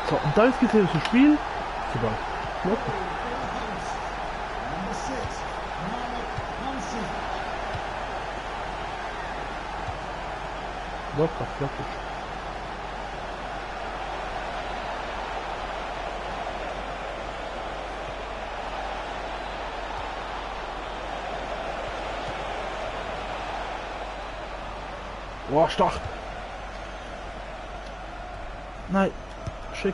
So, und da ist jetzt das Spiel. Super. Locker. Number 6, Marek Hansen. Locker, locker. Boah, stark. Nein. Schick.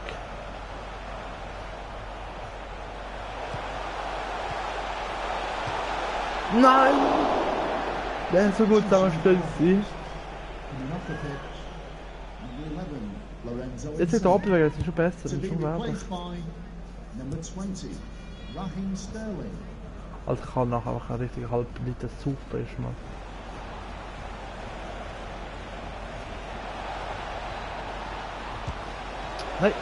Nein! Der ist so gut zusammengestellt. Coming off the pitch, number 11, Lorenzo Jetzt ist der Insigne. Abwehr, das ist schon besser. Das To ist be schon werblich. replaced by number 20, Raheem Sterling. Also ich kann nachher einfach einen richtigen Halbbliter super ist, man. Nein!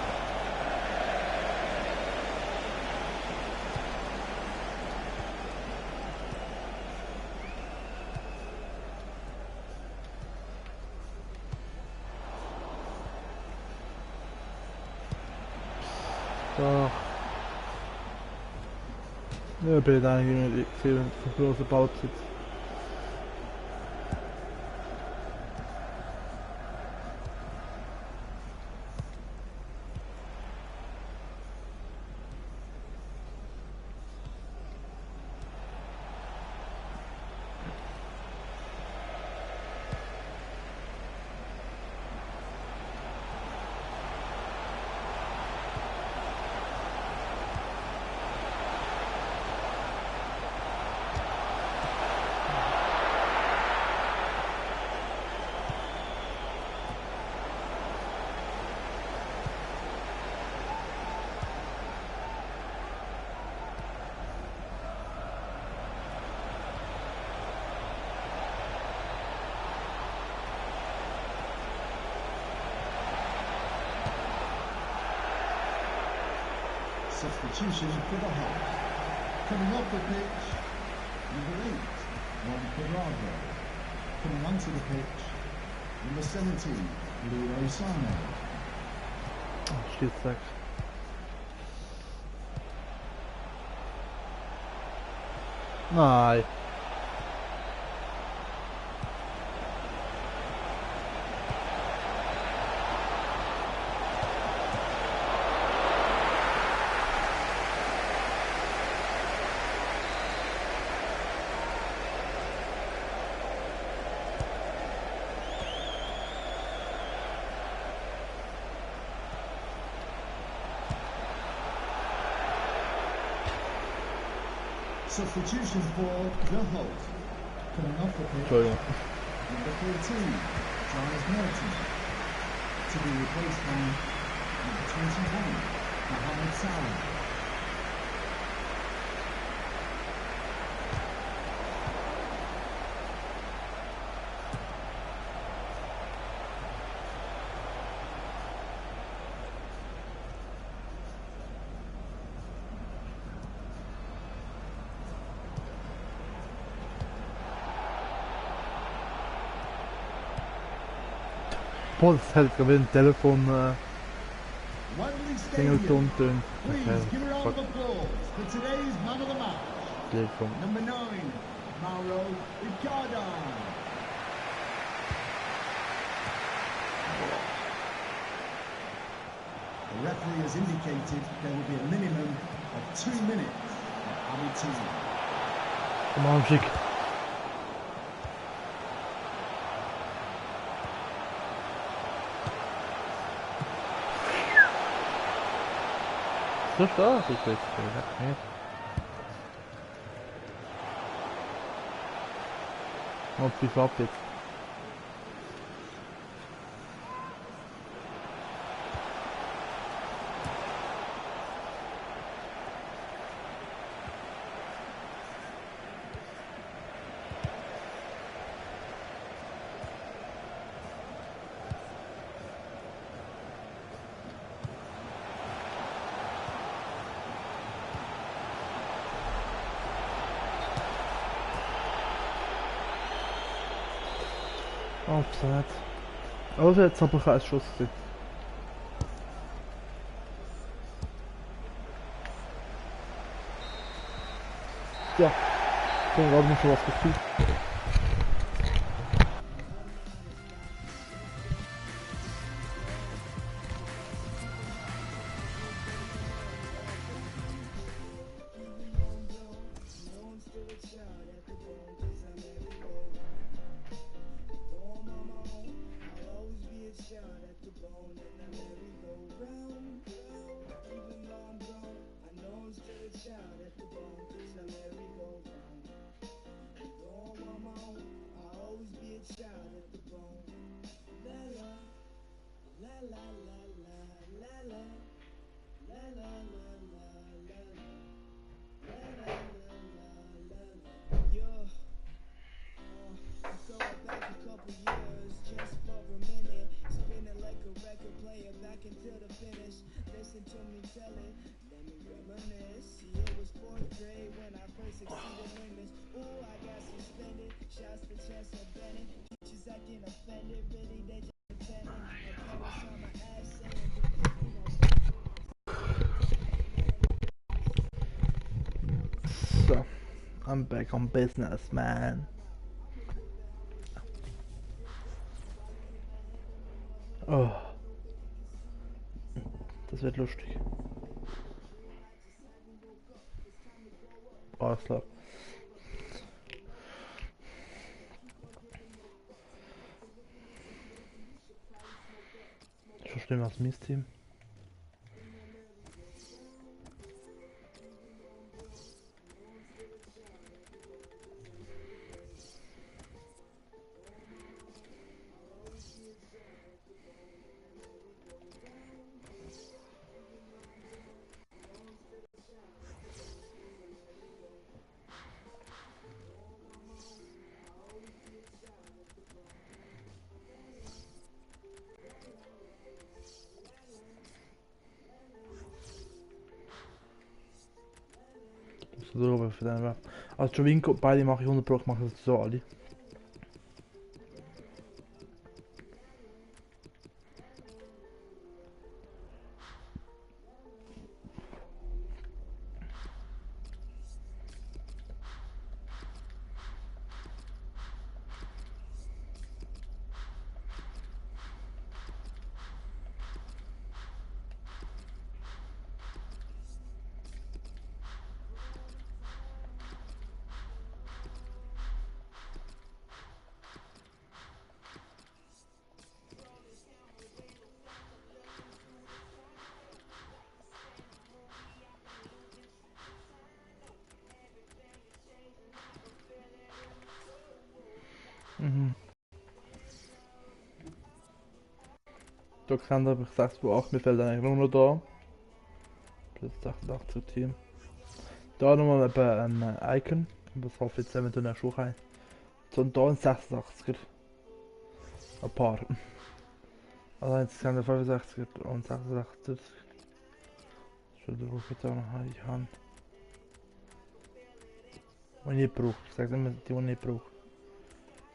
So. Ja, bin eigentlich nicht viel von großen Ballbesitz. Substitution for the Hull. Coming off the pitch, number 8, Juan Quadrado. Coming onto the pitch, number 17, Leroy Sané. Steht zack. Nein. Substitution for the Holt. Coming off the pitch, Entschuldigung. number 14, Giles Merton. To be replaced by number 21, Mohamed Salah. Boah, das hätte gerade ein Telefon Wembley Klingelton Stadium. tönt. Please Okay, give a round fuck. of applause for today's man of the match. Telefon. Number 9, Mauro Icardi. The referee has indicated there will be a minimum of 2 minutes of added time. Komm mal, schick. So stark ist das. Ja. Und wie ab jetzt? Offside. Also jetzt aber kein Schuss gewesen. Ja, dann haben wir schon was gefühlt. So, I'm back on business, man. Oh, das wird lustig. Alles klar. Ich verstehe was Mist-Team. So, für den also Jovinko, beide mache ich 100%, mache ich das so alle. Mhm. Da kann ich 6,8, mir fällt eigentlich nur noch da. Plus 88 Team. Da nochmal eben ein Icon. Was hoffe ich jetzt mit einer Schuhe rein. So und da ein 86er. Ein paar. Also insgesamt ein 65er und 86er. Schon drauf jetzt auch noch ich habe. Die ich nicht brauche. Ich sage immer die ich nicht brauche.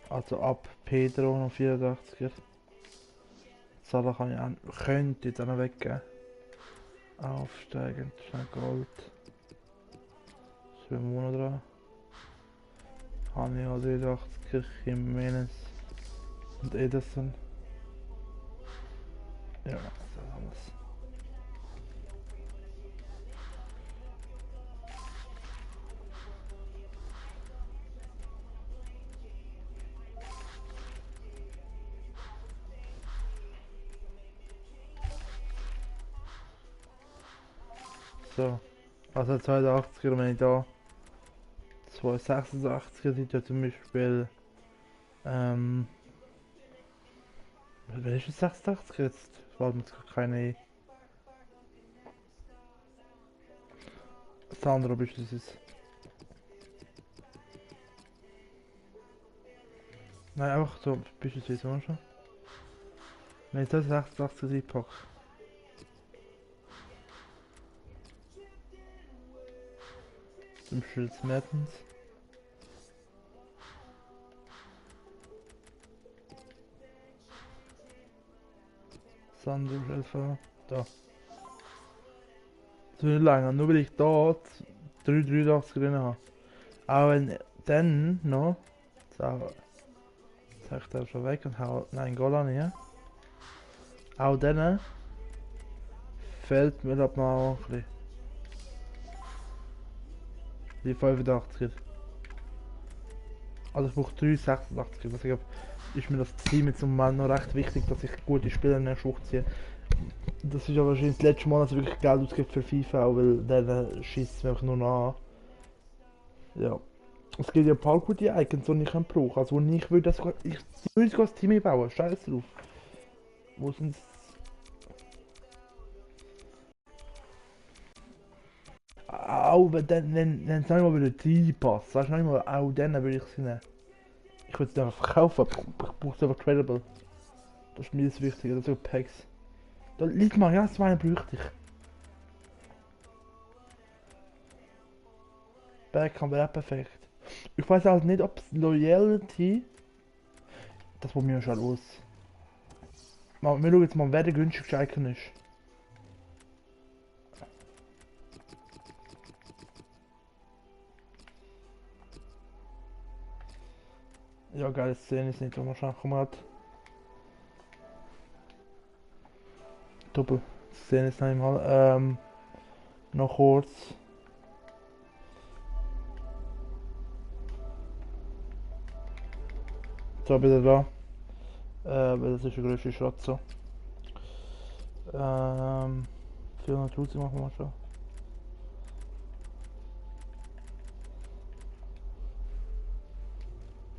Also ab Pedro noch 84er. Salah kann ich an, könnte jetzt auch noch weggeben. Aufsteigend, schnell Gold. Schwimmen wir noch dran. Habe ich auch 83er, Jimenez und Ederson. Ja, das ist alles. So, also 82er, wenn ich da 286er sind ja zum Beispiel, wer ist das 86er jetzt? Fällt mir jetzt gar keine ein. Sandro bist du das? Nein, einfach so, bist du das schon? Wenn ich das 86er reinpacke. Zum Schutz Mertens. Sandro Elfer. Da. Das wird nicht länger, nur weil ich da 383 drin habe. Auch wenn dann noch. So, sag ich da schon weg und hau. Nein, Golan hier. Auch dann fehlt mir das mal auch ein bisschen. Die 85. Also ich brauche 386. Also ist mir das Team jetzt im Moment noch recht wichtig, dass ich gute Spieler in den Schuch ziehe. Das ist ja wahrscheinlich das letzte Mal, dass ich wirklich Geld ausgebe für FIFA, auch weil dann schießt es mir einfach nur noch an. Ja. Es gibt ja ein paar gute Icons, die ich brauche. Also ich würde das sogar, ich würde sogar das Team bauen, scheiß drauf. Wo sind auch wenn es nicht mal wieder reinpasst, weißt du, nicht mal, auch dann würde ich sie nehmen. Ich würde es einfach verkaufen, ich brauche es einfach tradable. Das ist mir das Wichtige, das sind Packs. Da liegt mal, ja, 2 bräuchte ich. Beckham wäre auch perfekt. Ich weiß halt nicht, ob Loyalty. Das probieren wir schon aus. Mal, wir schauen jetzt mal, wer der günstigste Icon ist. Ja, geile Szene ist nicht, wenn man schon kommt. Doppel. Szene ist noch einmal. Noch kurz. So, wieder da. Weil das ist der grösste Schatz so. 400.000 machen wir schon.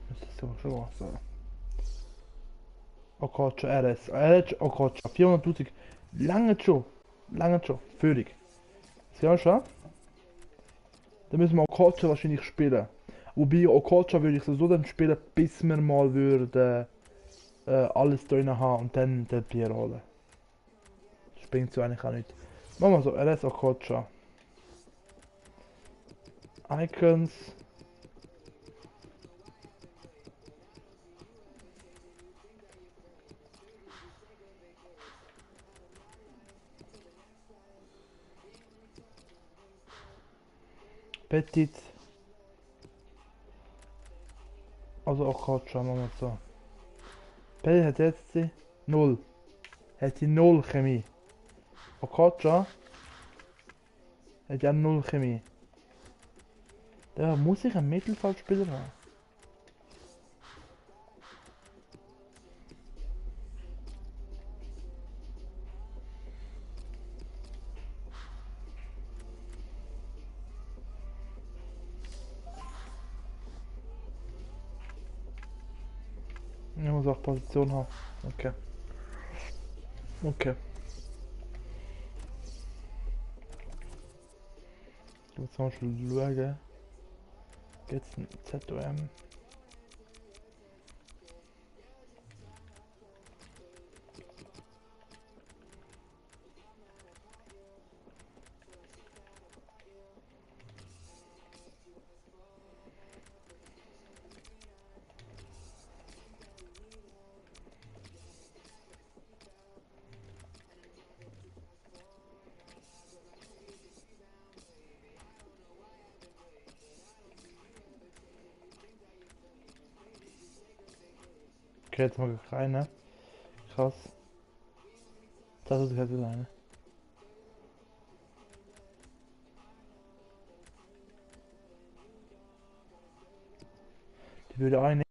Das ist aber schon was. So. Okocha RS. Okocha. 400.000. Lange schon. Lange schon. Völlig. Sie haben schon? Dann müssen wir Okocha wahrscheinlich spielen. Wobei Okocha würde ich so dann spielen, bis wir mal würden alles drin haben und dann den Bier holen. Das bringt so eigentlich auch nicht. Machen wir so, RS Okocha. Icons. Petit. Also Okocha, machen wir so. Petit hat jetzt 0. Hat die 0 Chemie. Okocha hat ja 0 Chemie. Da muss ich einen Mittelfeldspieler haben. Ich muss auch Position haben. Okay. Okay. Jetzt mal schon schauen. Geht's ein ZOM? Okay, jetzt mal rein, ne? Krass. Das ist halt alleine. Die würde eine.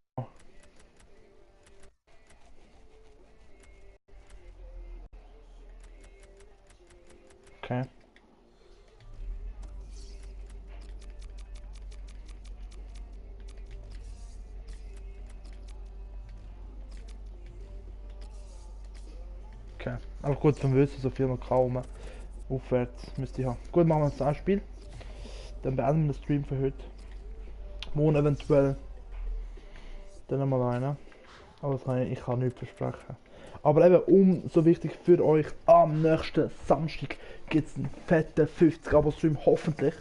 Okay. Okay. Aber gut zum Wissen, so viel noch kaum. Aufwärts müsste ich haben. Gut, machen wir jetzt ein Spiel. Dann beenden wir den Stream für heute. Morgen eventuell. Dann nochmal einer. Aber ich kann nichts versprechen. Aber eben umso wichtig für euch, am nächsten Samstag gibt es einen fetten 50-Abo-Stream, hoffentlich.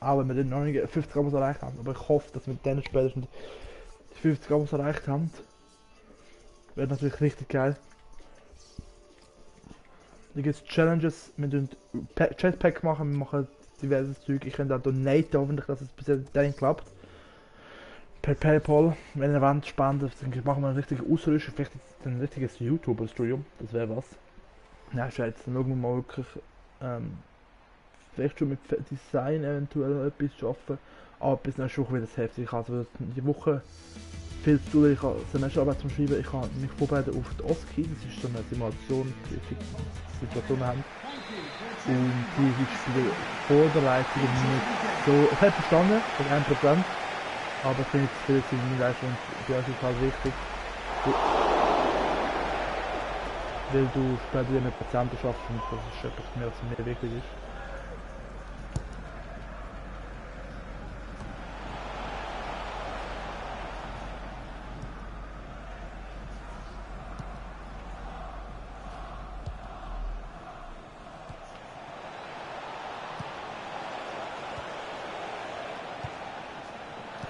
Auch wenn wir dann noch nicht 50 Abos erreicht haben. Aber ich hoffe, dass wir dann spätestens die 50 Abos erreicht haben. Wäre natürlich richtig geil. Da gibt es Challenges, wir machen Jetpack machen, wir machen diverses Zeug. Ich könnte auch donaten, hoffentlich, dass es bis dahin klappt. Per Paypal, wenn ihr wollt spenden, dann machen wir eine richtige Ausrüstung, vielleicht ein richtiges YouTuber-Studio, das wäre was. Nein, scheiße, dann schauen wir mal wirklich, vielleicht schon mit Design eventuell noch etwas schaffen, aber bis dann schon wieder das heftig. Ich habe also die Woche viel zu tun, ich habe Semesterarbeit zum Schreiben, ich habe mich vorbereitet auf die OSCE, das ist so eine Simulation, die Situationen haben. Und die ist für die Vorbereitung nicht so, ich habe verstanden, das 1%. Aber ich finde es für die Leistung total wichtig, weil du später mit Patienten schaffst und das ist etwas, was mir wichtig ist.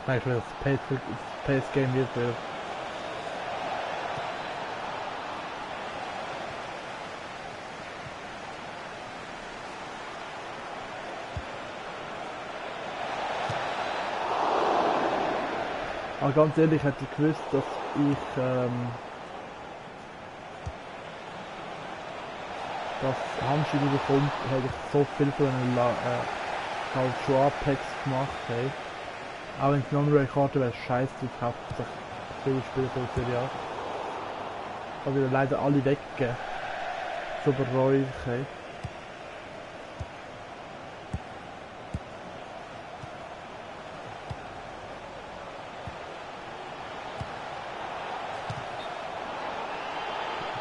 Nein, ich will das Pace Game wird für. Aber ganz ehrlich, hätte ich gewusst, dass ich das Handschuhe bekommt, hätte ich so viel von den halt schon Apex gemacht, hey. Auch wenn es eine Non-Ray-Karte wäre, scheiße, ich habe viele Spiele von der Serie A. Ich habe wieder leider alle weggegeben. So bereue ich, hey.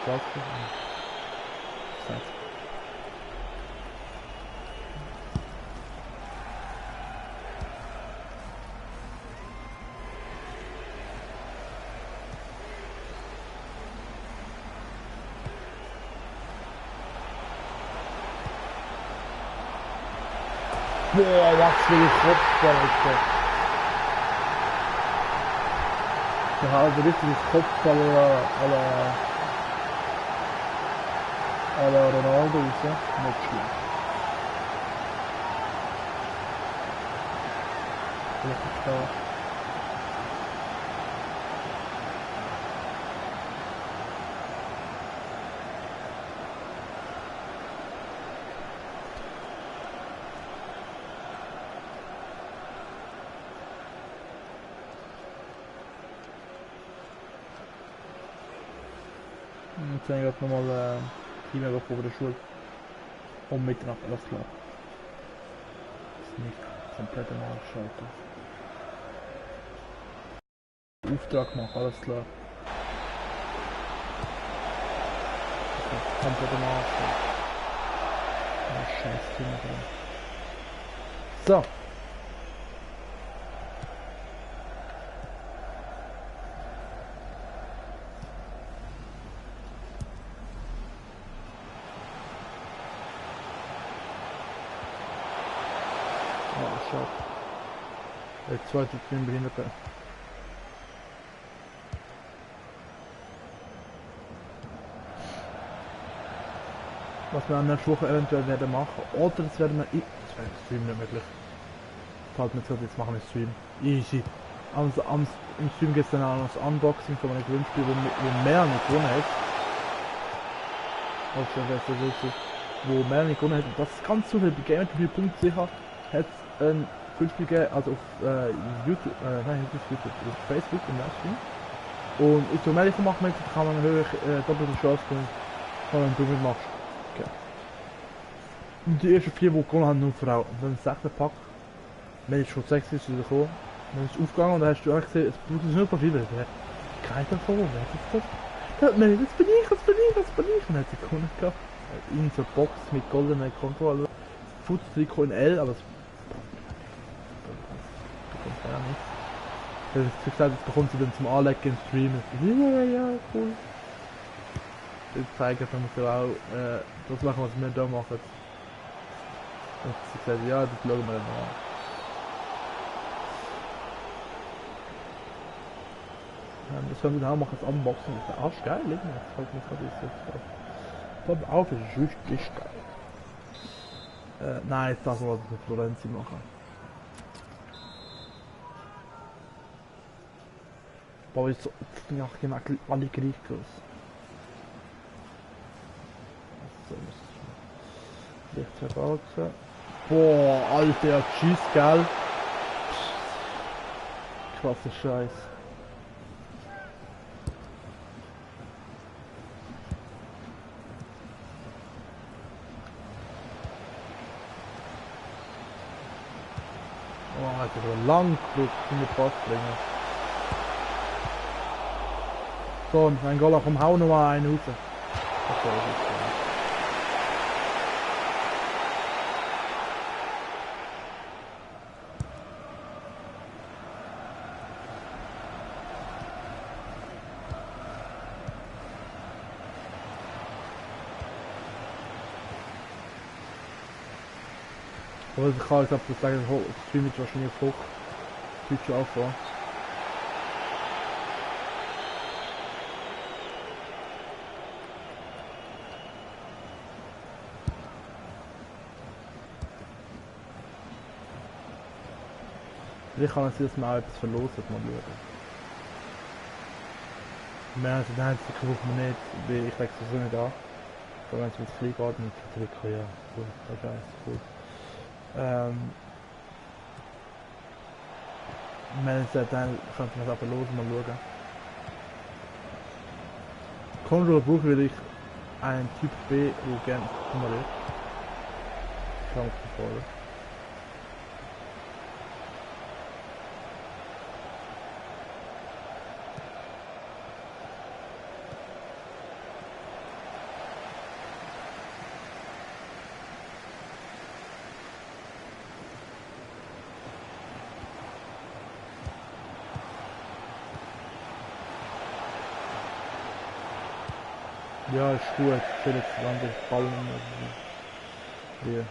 Was? Scheiße. Boah, was für ein Kopfball, Alter. Der hat also richtiges Kopfball à la Ronaldo, ist ja nicht schlecht. Richtig stark. Jetzt habe ich gerade nochmal Team von der Schule. Um Mitternacht, alles klar. Das ist nicht komplett am Arsch, Alter. Auftrag machen, alles klar. Komplett im Arsch. Oh, scheiß Team. So. Oh, schade. Der zweite Team Behinderte. Was wir an der Woche eventuell werden machen. Oder das werden wir. Das wäre im Stream nicht möglich. Fällt mir zu, jetzt machen wir Stream. Easy. Im Stream geht es dann auch noch das Unboxing von einem Gewinnspiel, wo Melanie gewonnen hat. Also, wer es so wichtig, wo Melanie gewonnen hat. Und das ist ganz zufällig. Bei GamerTV.ch hat es ein Gewinnspiel gegeben, also auf YouTube, nein, nicht auf YouTube, auf Facebook im Livestream. Und ich tue Melanie gemacht, da kann man eine höhere doppelte Chance bekommen, wenn du mitmachst. Und die ersten 4, die gewonnen haben, nur Frauen. Und dann ist der 6. Pack. Wenn ich schon 6 ist, wieder gekommen. Dann ist es aufgegangen und dann hast du auch gesehen, es braucht nur Profil. Keiner davon, wer ist das? Das bin ich. Und dann hat sie gewonnen gehabt. In so einer Box mit goldenen Kontrollen. Fußtrikot in L, aber es bekommt man ja nicht. Sie hat gesagt, das bekommt sie dann zum Anlegen im Stream. Ja, cool. Ich zeige, dass wir auch das machen, was wir da machen. Und sie sagt, ja, das schauen wir dann an. Das können wir dann auch machen, das Unboxing. Das ist arsch geil, das fällt mir gerade jetzt auf. Auf, das ist richtig geil. Nein, jetzt lassen wir das mit Florenzi machen. Boah, jetzt sind ja alle gleich groß. So, Licht verbauten. Boah, Alter, tschüss, gell? Krasser Scheiß. Oh, Alter, so lang Flug in die Post bringen. So, und mein Goller, komm, hau noch mal einen raus. Okay, das ist aber ich kann jetzt ab das sagen, das Stream wird wahrscheinlich auf Twitch auffahren. Vielleicht kann es sein, dass man auch etwas verlosen, mal schauen. Wir haben den einzigen brauchen wir nicht, weil ich wechsle so nicht an. Aber wenn es mit Fliegen geht, mit Vertrick, ja, cool, okay, cool. Wenn es dann könnte man es aber los, mal schauen. Controller brauche ich einen Typ B, der gerne nummeriert. Schau mal vor. Ja, ist gut, ich will jetzt langsam ballen. Hier.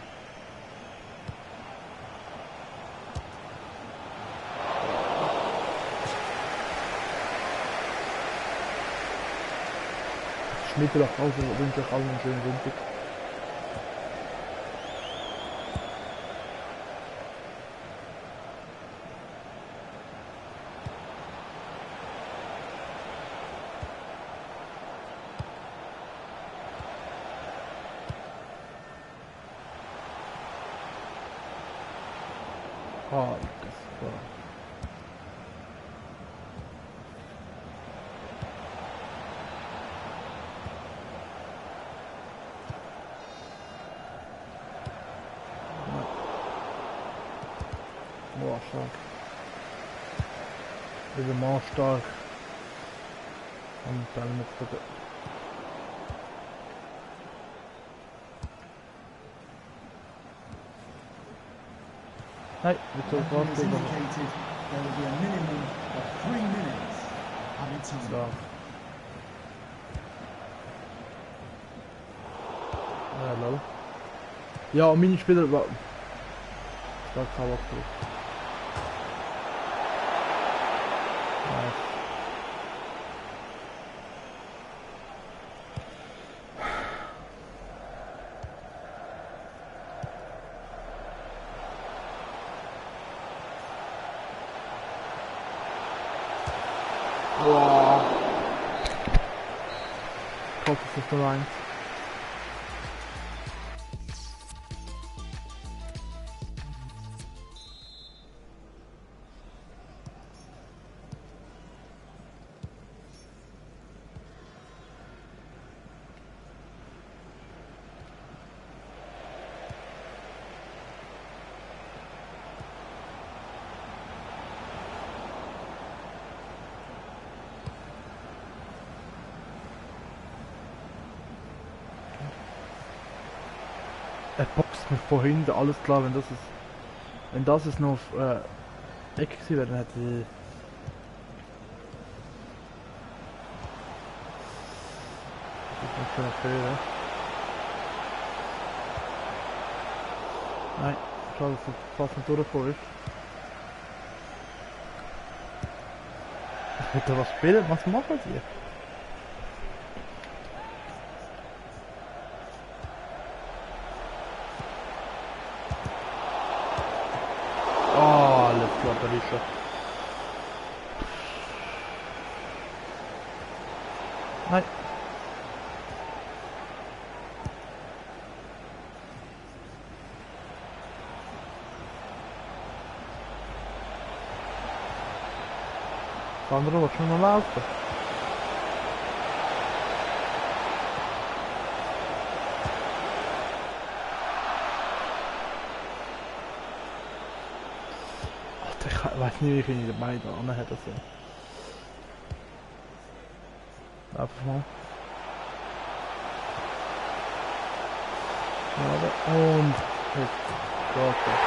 Schmiede nach Hause und wünsche euch allen einen schönen Sonntag. Ah, das war. Boah, stark. Diese Mann stark. Und dann mit der. Nein, jetzt soll Referee has es indicated there will be a minimum of 3 minutes added time. So. Ja, lol. Ja, und meine Spieler war. Da kann was drauf. Nice. Boah. Ich hoffe, es ist nur eins. Er boxt mich von hinten, alles klar, wenn das ist noch auf Ecke gewesen wäre, dann hätte ich... Das ist nicht schon Fehler. Nein, schade, dass er fast nicht durchgekommen ist. Ich wollte was spielen, was machen sie? Oh, alles klar, da ist er. Nein. Sandro, willst du noch laufen? Alter, ich weiß nicht, wie ich ihn dabei da hätte. Also. Einfach mal. Schade. Und jetzt geht er.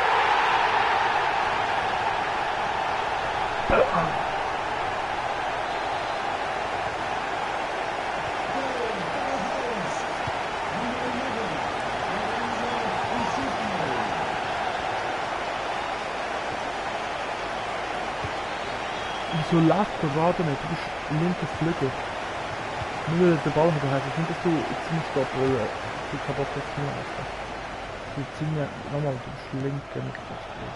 Wieso läuft der Wader nicht? Du bist linker Flügel. Nur der Ball hat geheißen. Ich finde, dass du jetzt nicht dort, weil du keinen Bock hast zu laufen. Du ziehst mir nochmal, du bist linker nicht das Spiel.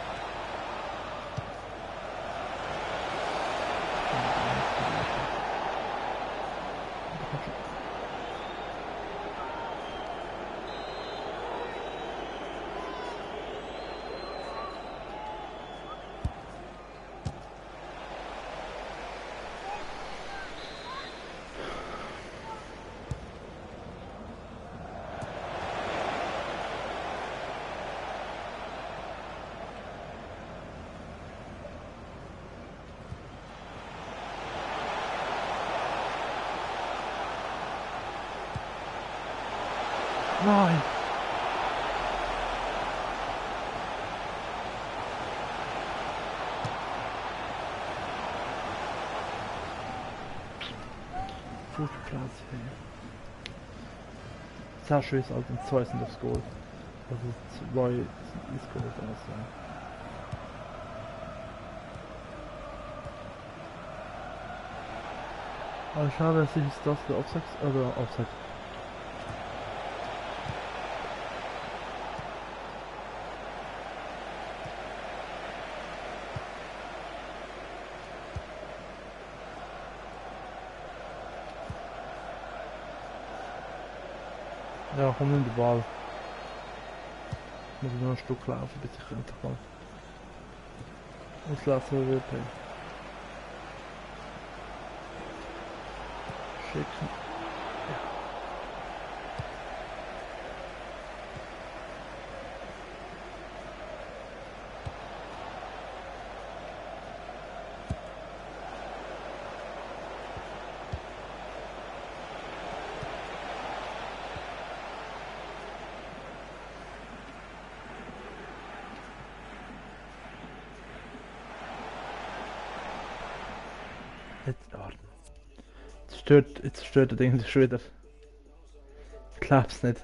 Nein! Fußplatz, hey. Sehr schön ist halt, 2 sind aufs Goal. Also 2 ist Goal da, so. Aber schade, dass ich das für Offside oder Offside. Ja, komm in den Ball. Muss ich noch ein Stück laufen, bis ich endlich mal auslaufen will. Schicken. Jetzt stört das Ding schon wieder. Ich glaub's nicht.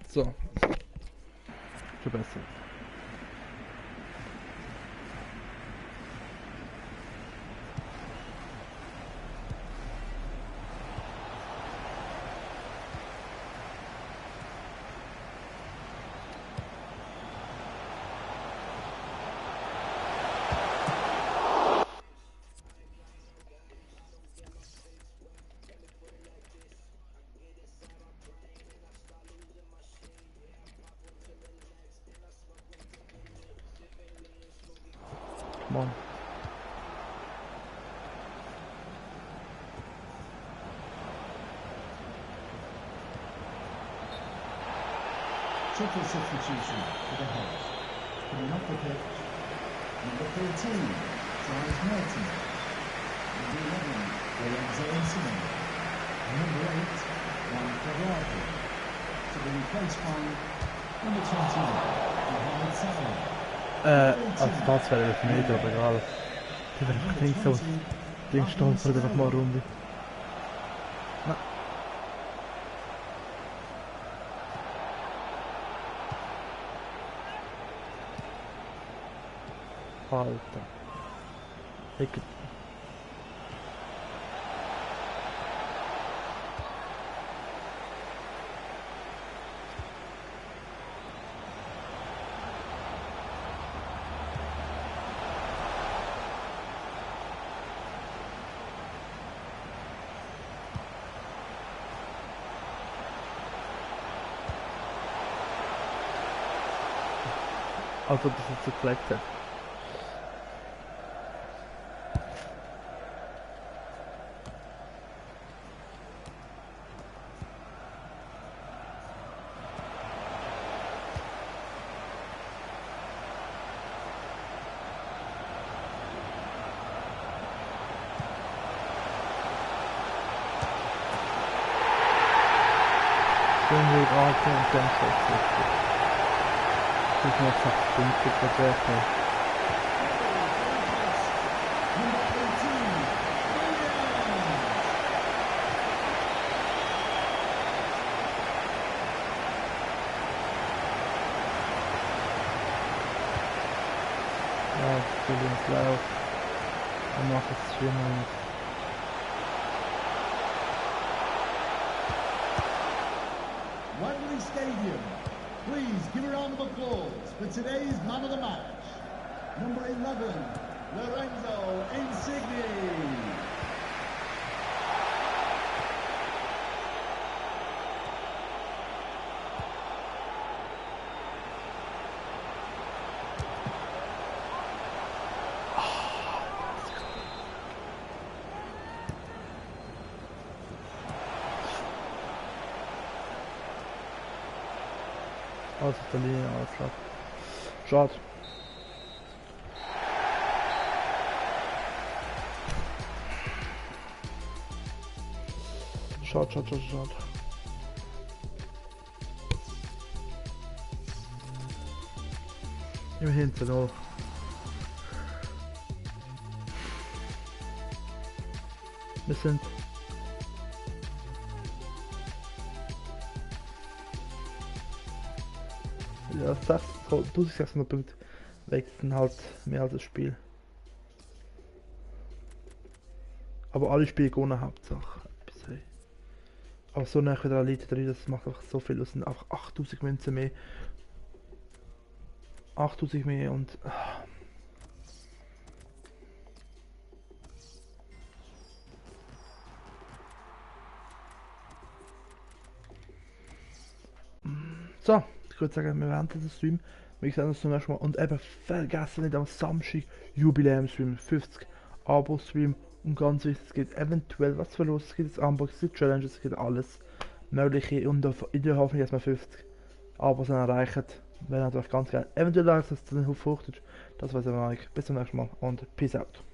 So. Schon besser. Come on. Triple substitution for the Hulls. Coming off the pitch, number 13, Charles Merton. Number 11, Lorenzo Insigne. Number 8, Juan Quadrado. To be replaced by number 21, Mohamed Salah. Also das wäre jetzt nicht, aber egal. Die wäre einfach nicht so. Den stolpert einfach mal eine Runde. Na. Alter. Ecke. Also das ist zu klettern. Schön gerade und dann so. Ich muss noch 6 Punkte verbessern. Ja, ich will ins Lauf. Dann mache ich es schwimmen. Wembley Stadium. Please give a round of applause for today's man of the match, number 11, Lorenzo Insigne. Aus der Linie ausschlag. Schade. Schade. Immerhin zu 0. Wir sind ja 1600 Punkte wechseln halt mehr als das Spiel. Aber alle Spiele gewonnen, Hauptsache. Aber so nah wieder Elite drin, das macht einfach so viel. Das sind einfach 8000 Münzen mehr. 8000 mehr und. So, ich würde sagen, wir beenden den Stream. Wir sehen uns zum nächsten Mal. Und eben vergessen nicht am Samstag Jubiläumsstream, 50 Abo-Stream. Und ganz wichtig, es gibt eventuell was für los. Es gibt jetzt Unboxing, es gibt Challenges, es gibt alles Mögliche. Und in der Hoffnung, dass wir 50 Abos erreichen. Wäre natürlich ganz geil. Eventuell, dass es dann hochfruchtet. Das weiß ich noch nicht. Bis zum nächsten Mal und Peace out.